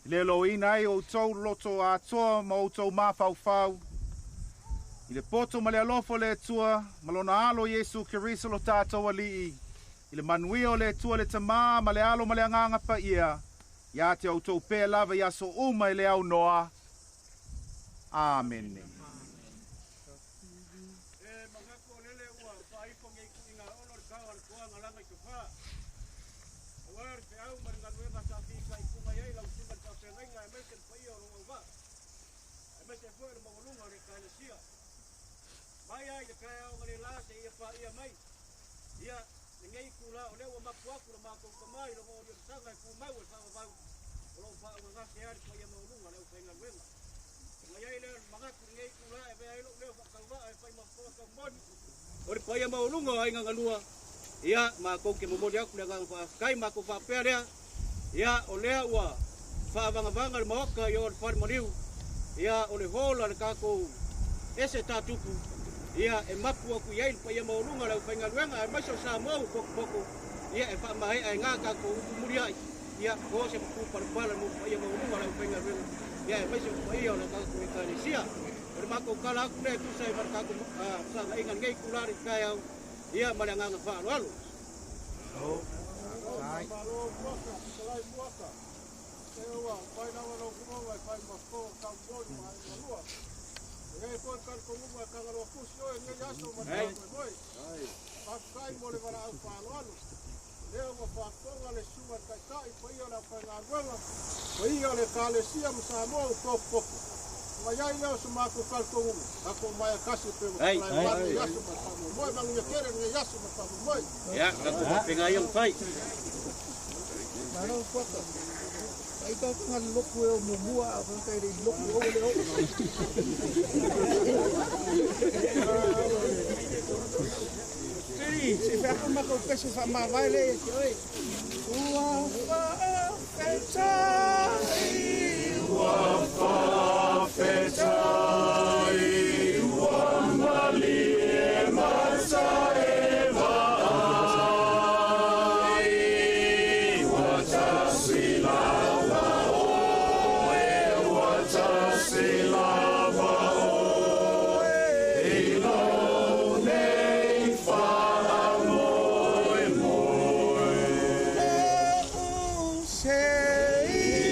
B: le loina ai o outou loto atoa ma outou mafaufau. I le poto ma le alofa o le Atua, ma lona alo Iesu Keriso lo tatou Alii, i le manuia o le Atua le Tamā ma le Alo ma le Agaga Paia, ia te outou pea lava i aso uma e le aunoa. Amene.
M: O le paia maualuga o aiga galua, ia matou te momoli atu le agaga faafetai matou faapea lea, ia o lea ua faavagavaga le maota i o le fale maliu, ia o le hola le tatou ese tatupu, ia e mapu atu i ai le paia maualuga o le aufaigaluega aemaise o Samoa ua potopoto, ia e faamaea e gā tatou upu muliai, ia po se papu palapala mo paia maualuga o le aufaigaluega, ia aemaise o paia o le tatou Ekalesia. O le matou tala atu lea e tusa ai ma le tatou fesaagaiga lenei itula le taeao, ia ma le agaga faaaloalo. Ia, tatou faapena ia ona fai.
A: Say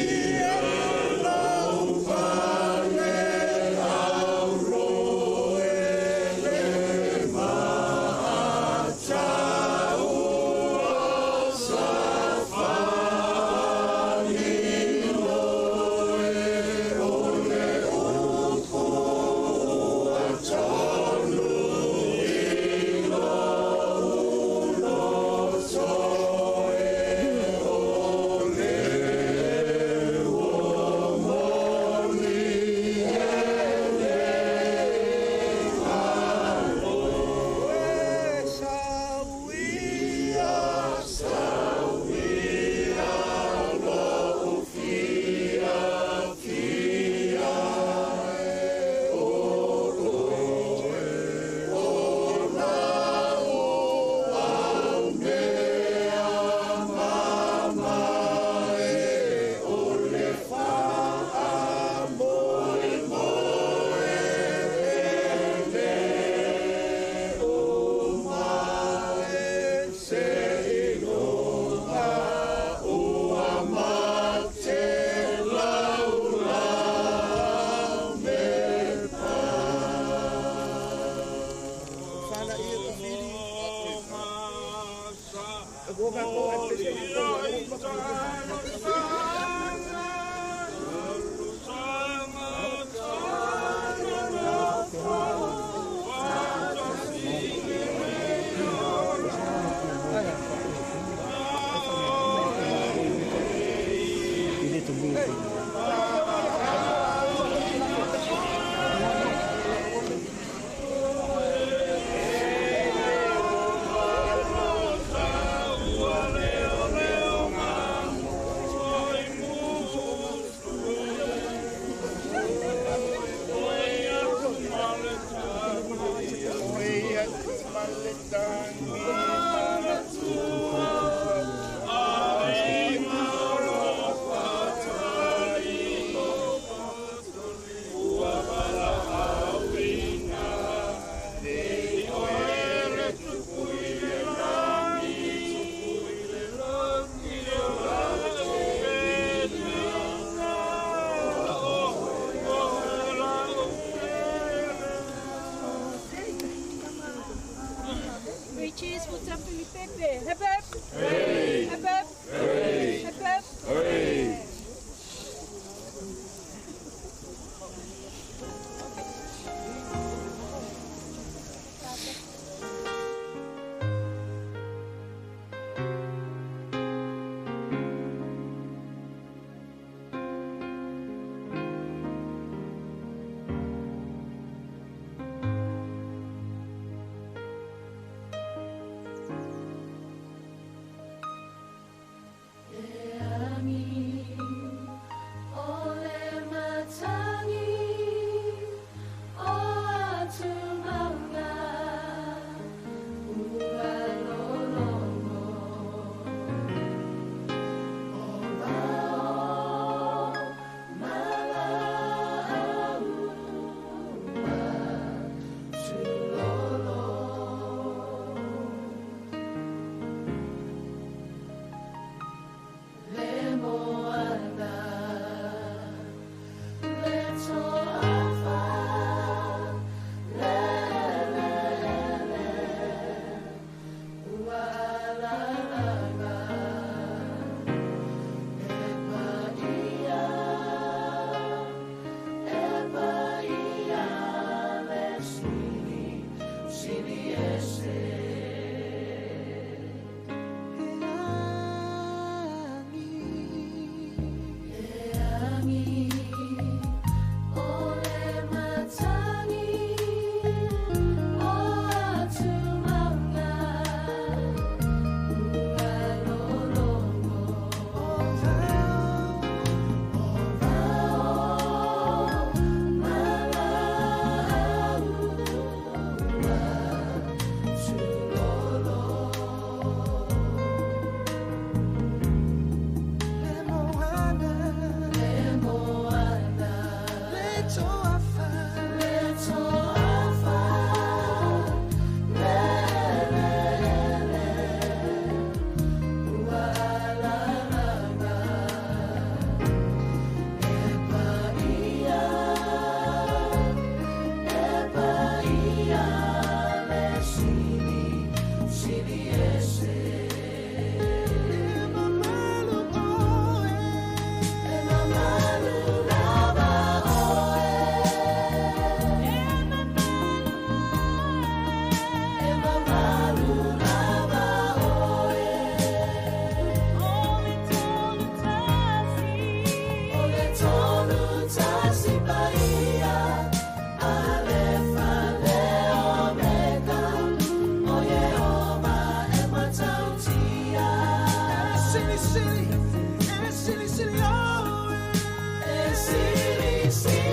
A: Thank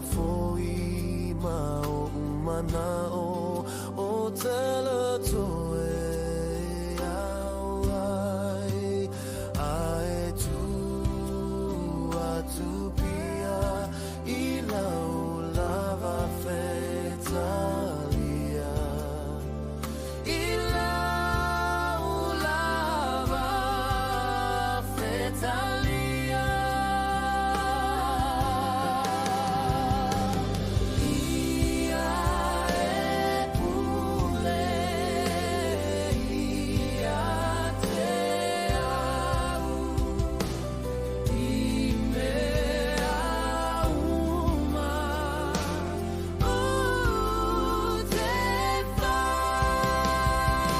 N: Foi ma o umana o tele toe au ai ae tu atu pia i lau lava fetalia i lau lava fetalia. Ia e pule ia te au i mea uma o te whai.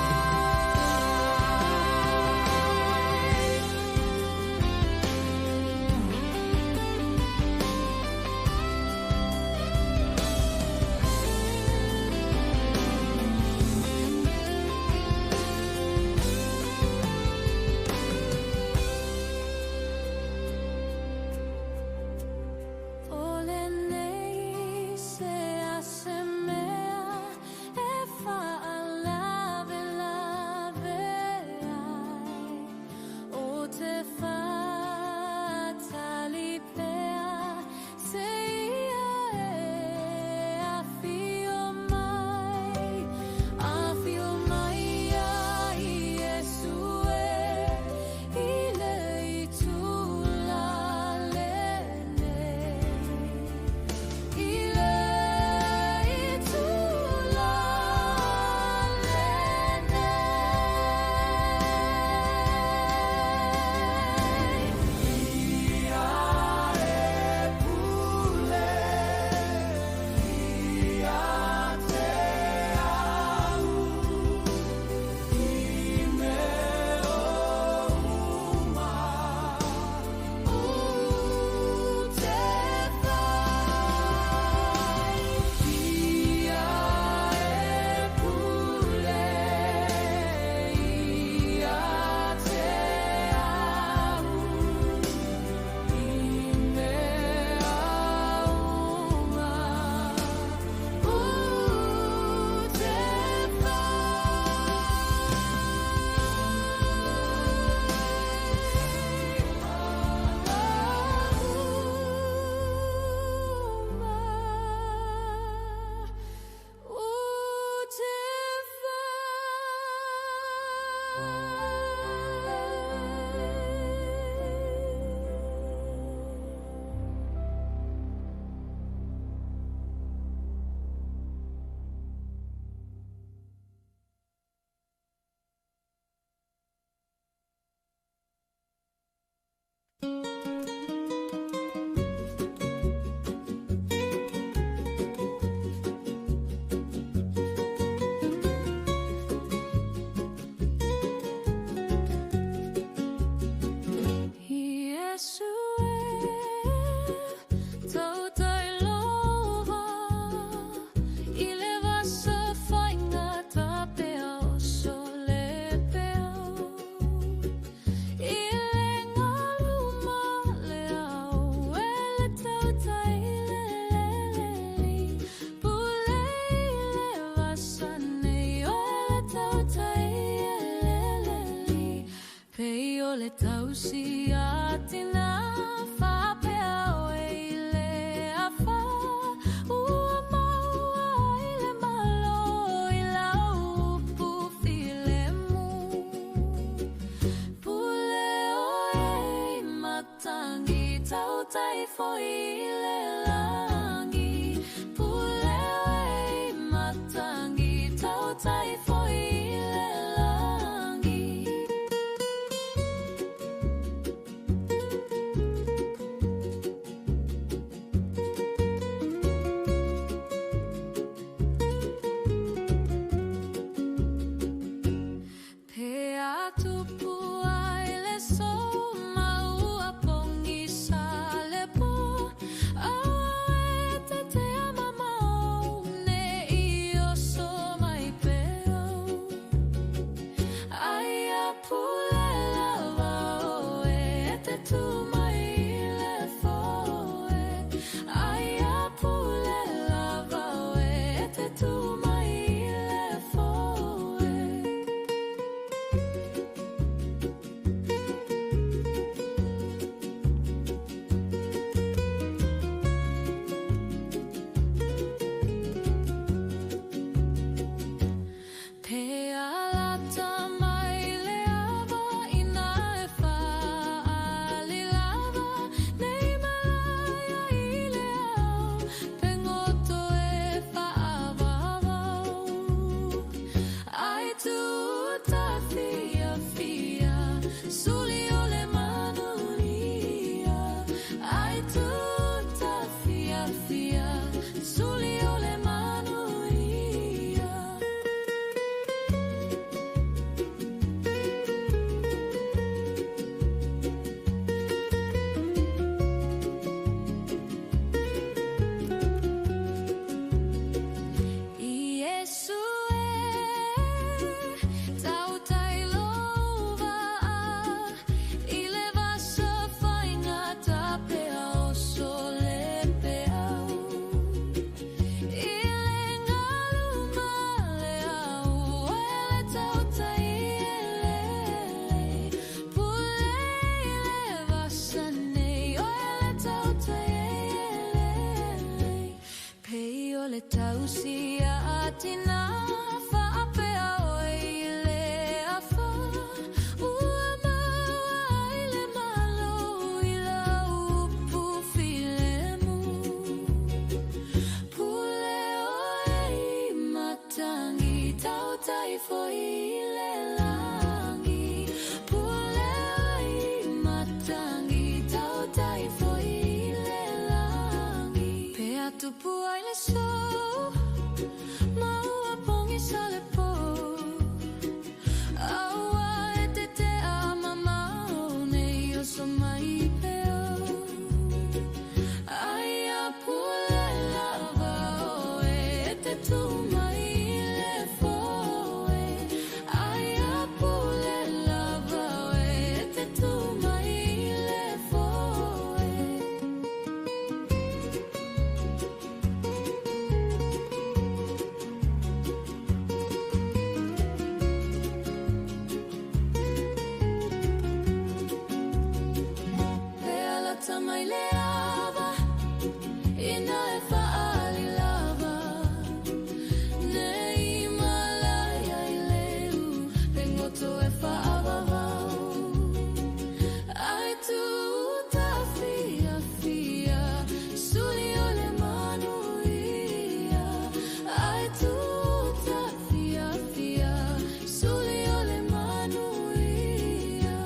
O: O lenei se ase mea e faalavelave ai o te whātali pea se ia e awhio mai, awhio mai ai Iesu e i le itula lenei. I le itula lenei.
A: Ia e pule ia te au i mea uma o te whai. Ia e pule ia te au i mea uma o te whai. O te Iesu e tautai lova i le vasa whainga tapea o sole peau i le ngaluma le au e le tautai le leleli pule i le vasa nei o le tautai e leleli pei o le tausi atina whapea oe i le afa ua maua i le malo i lau upu filemu pule oe i matangi tautai foi i le langi pule oe i matangi tautai foi i le langi. Pe atupu ai le soma ua pongisa le po aua e te te ama mau ne i o so mai peo.
O: tina faapea oe i le afa ua maua ai le malo i lau upu filemu. Pule oe i matangi tautai foi i le lagi. Pule oe i matangi tautai foi i le lagi. Pea tupu ai le sou ma ua pogisa le po. Aua e te tea mamao nei oso mai pea. Ai a pule lava oe e te tu mai i le foe. Ai a pule lava oe e te tu mai i le foe. Pe alata mai le ava ina e faali lava. Nei malaia i leu pe goto e faavavau. Ai tu ta fia fia suli o le manuia. Ai tu ta fia fia suli o le manuia.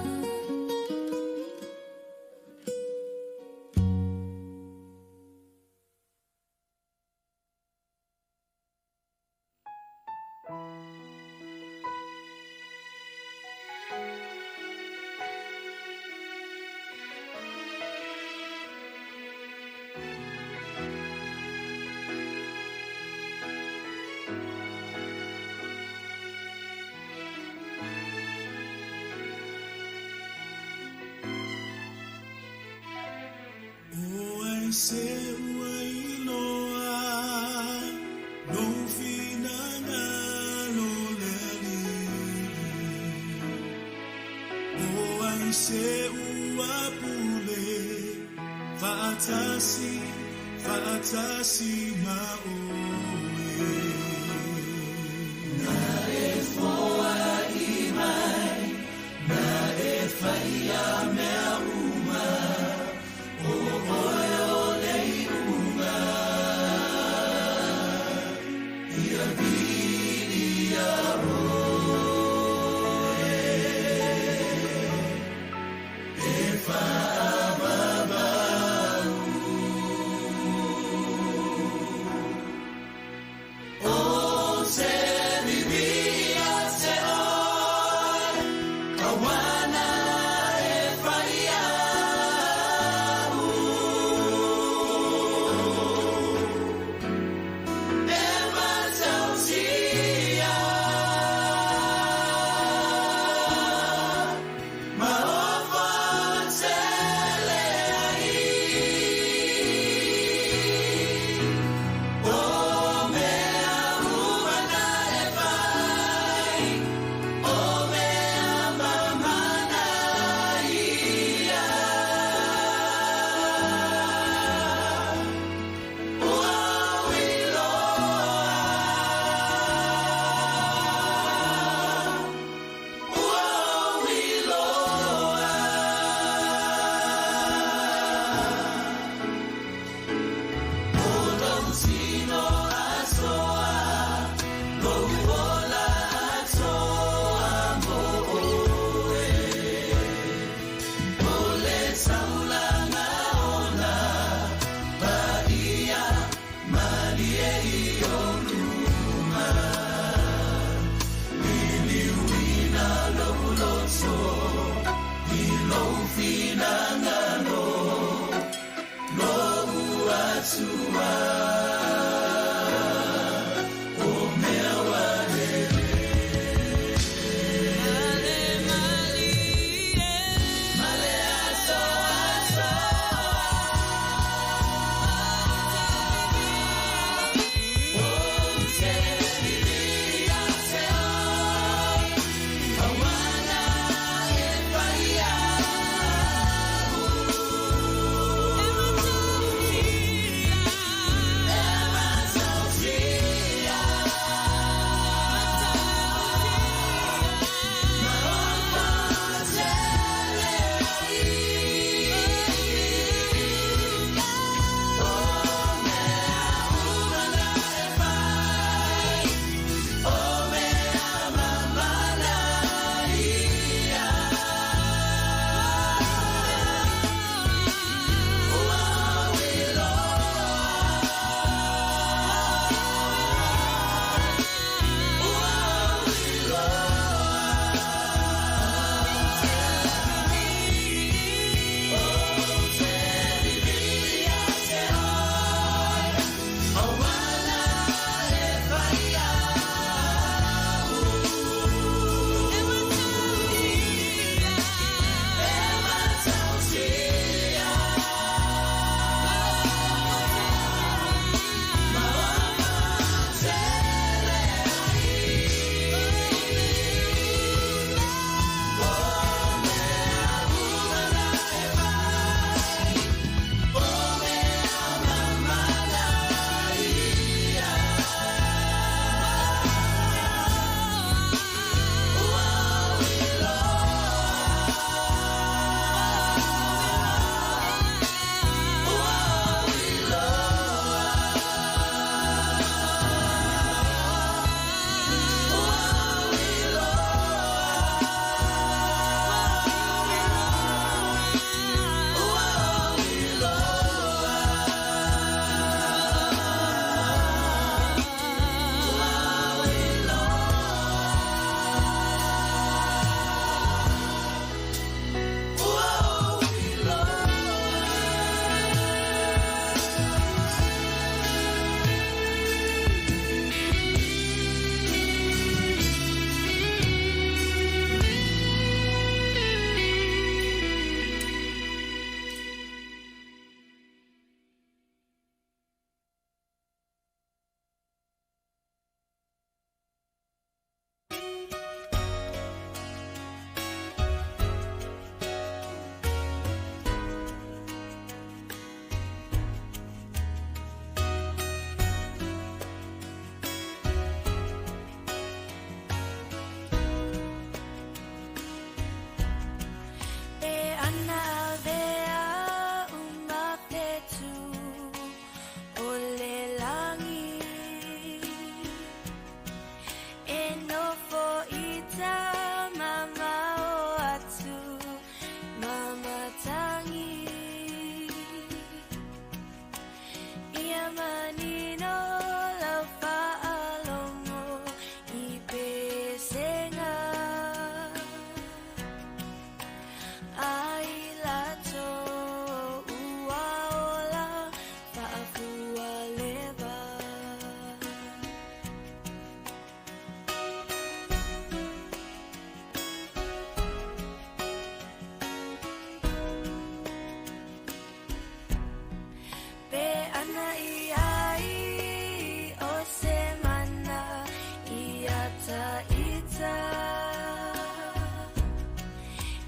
I: O ai se ua iloa, lou finagalo le Alii. O ai se ua pule, faatasi, faatasi ma oe.
N: Na e foai mai, na e whaia mea uma, o oe o le iuga. Ia viia oe, e whaavavau.
O: ata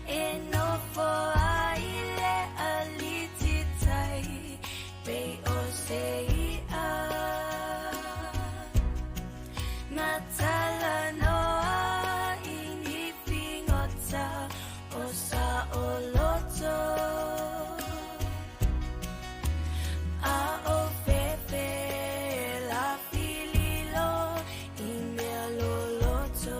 O: E nofo ai le aliti tai Pei o se i'a Na talanoa i ni figota o saoloto A o fefe la fililo i mea loloto.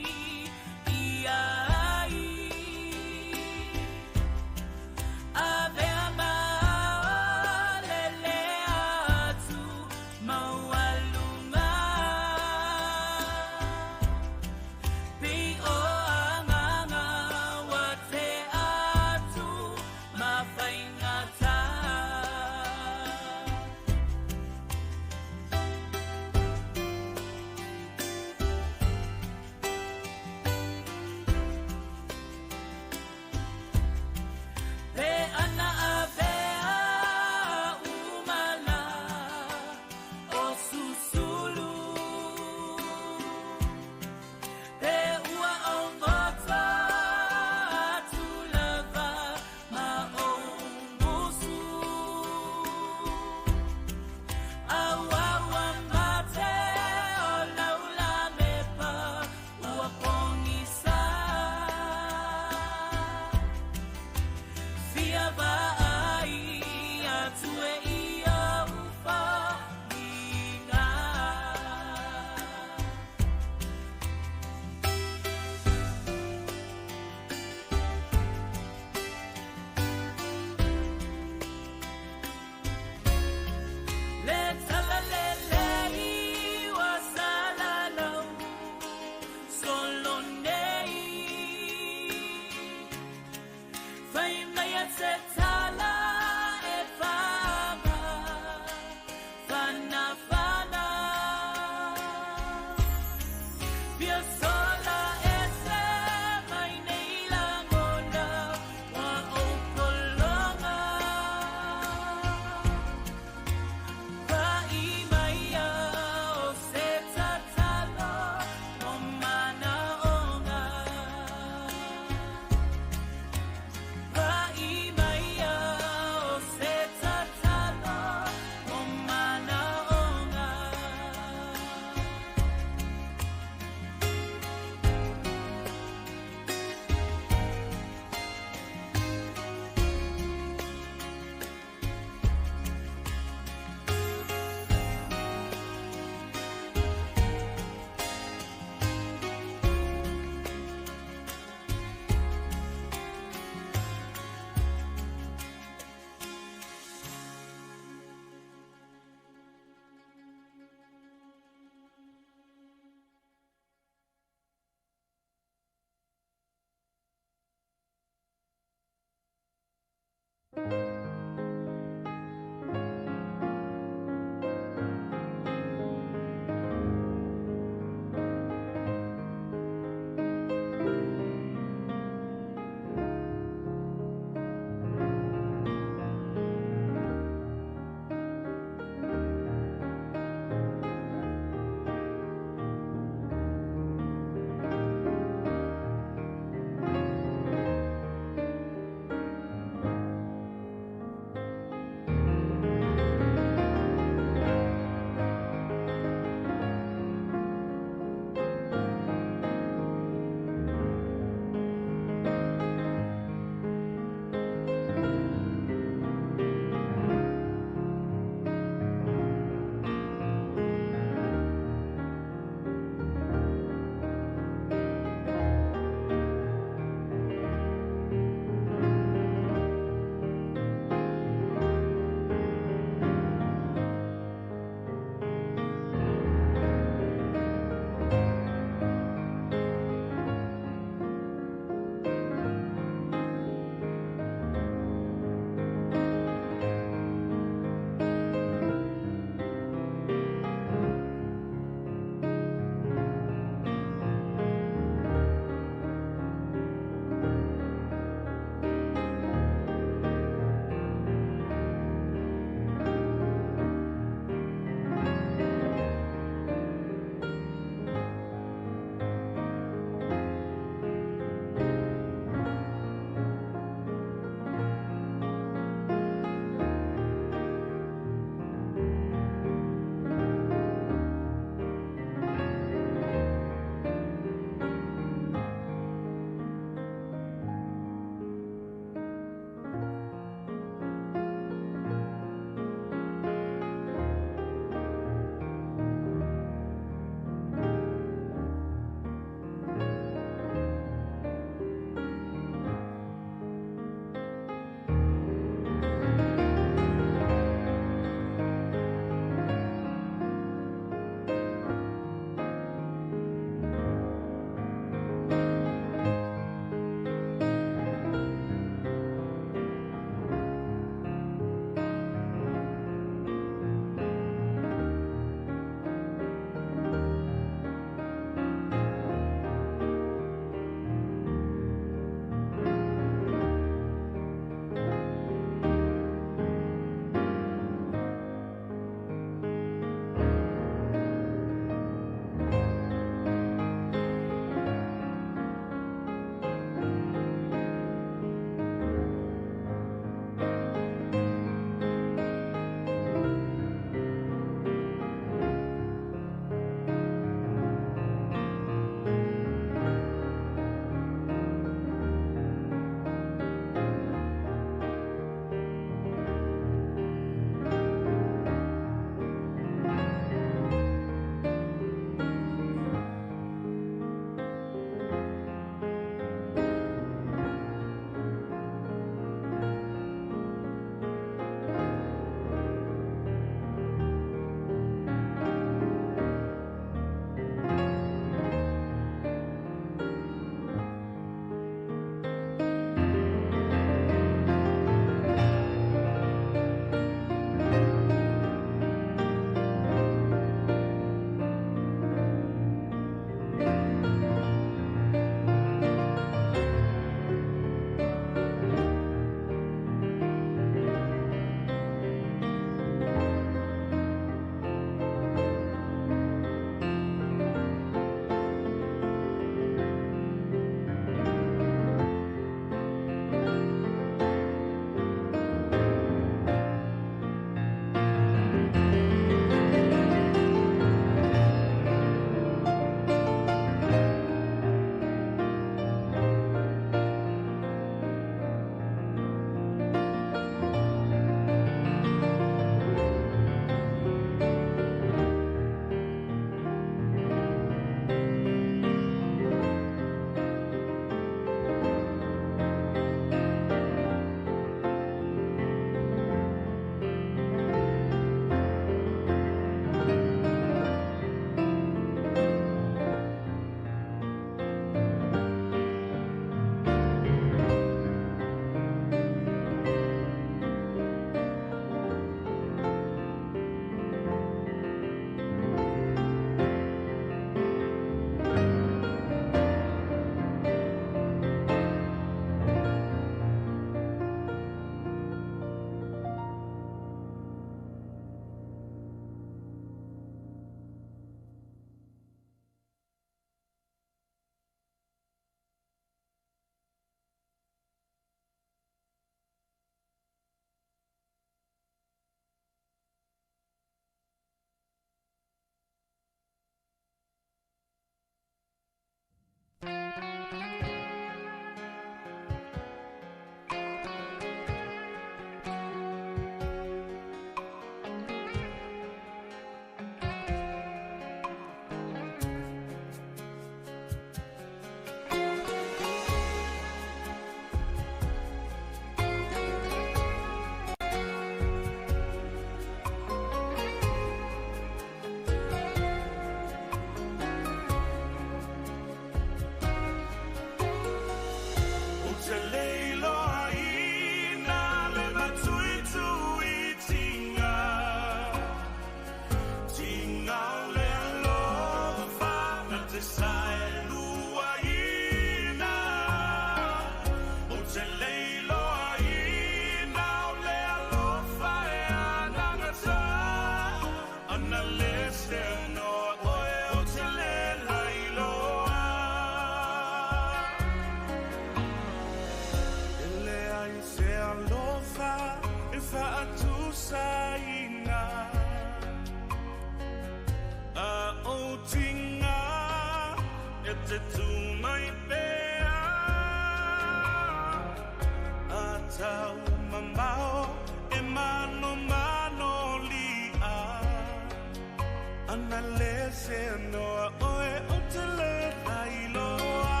I: Ana le se noa oe o te le lailoa.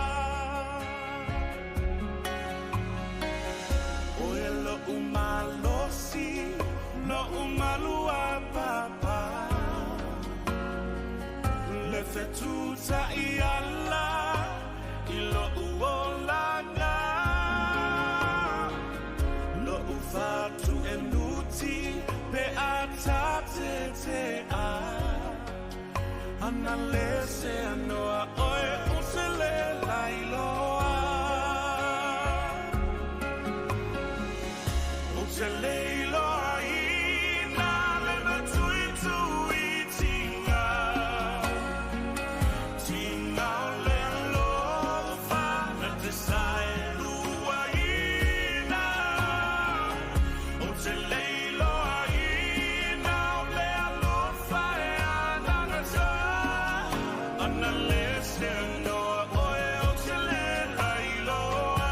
I: Oe lo umalosi, lo umalua papa. Le fetuta i ala, i lo uolanga. Lo ufatu e nuti, pe atate te a. Ana le se anoa oe o se le lailoa. O se le iloa i nā le matui tui tinga. Tinga o le alofa na te sae lua ina. O te le iloa i nā o le alofa e anagata. Ana le se anoa oe o te le lailoa.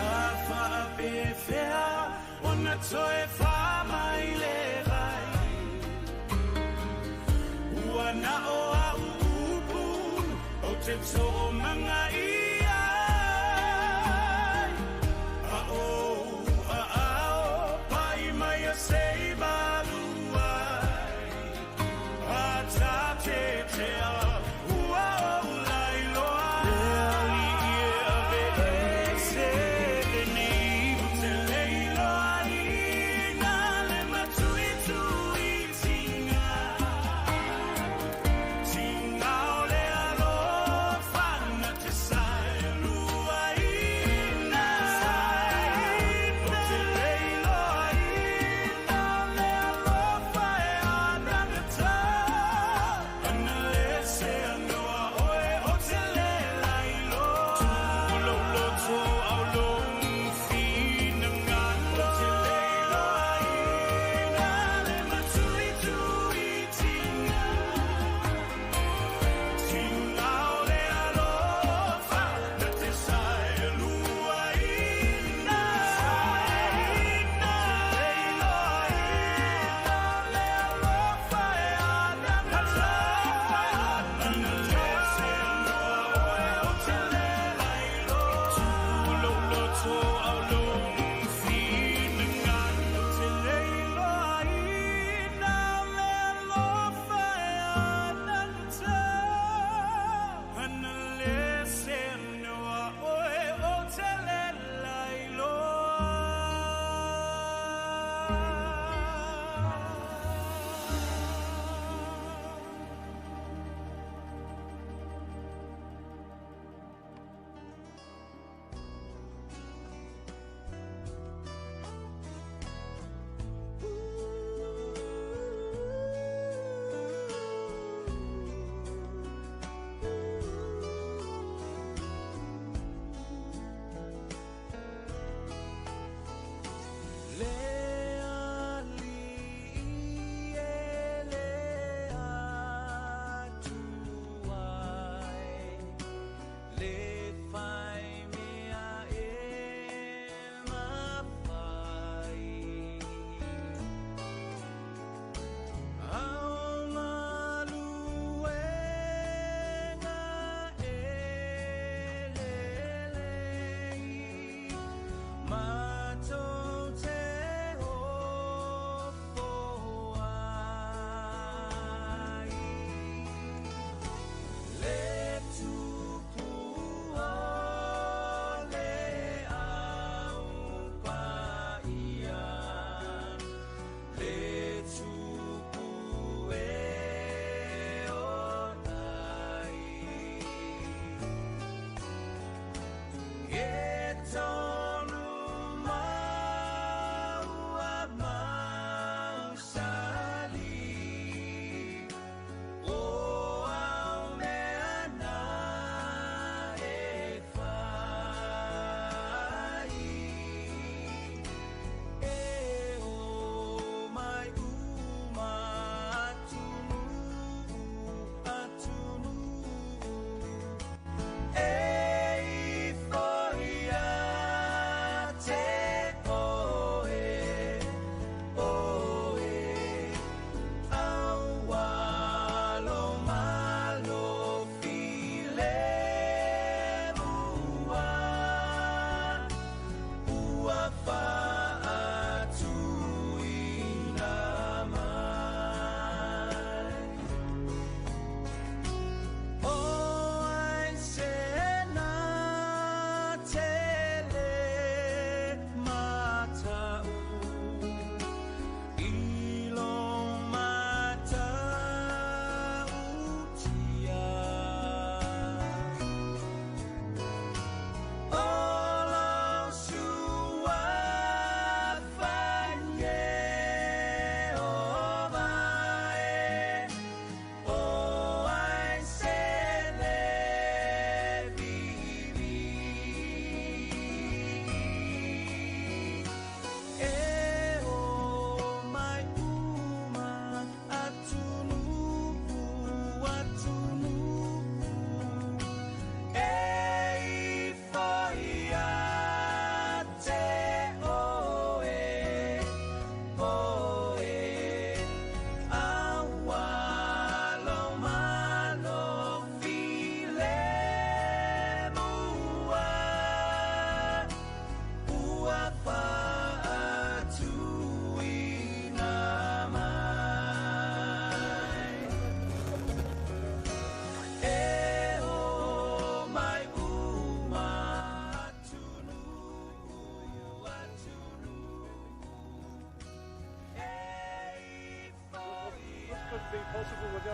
I: A whaapewhea o na toe whamai le vai. Ua na o a uupu o te tō manga ia. A o a ao pai mai a sei maluai. A tā te te a ua o lai loa. Le ali i e ave e se le nei. O te leiloa i nā le matui tui tinga. Tinga o le alofa na te sa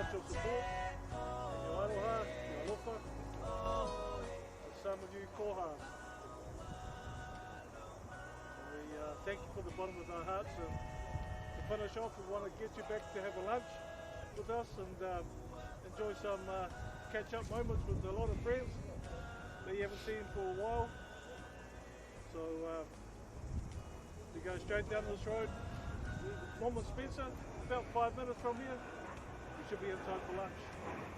F: much your support and your aroha, your alofa, and some of you koha. And we thank you from the bottom of our hearts. And to finish off, we want to get you back to have a lunch with us and enjoy some catch-up moments with a lot of friends that you haven't seen for a while. So you go straight down this road, Norman Spencer, about 5 minutes from here. You should be in time for lunch.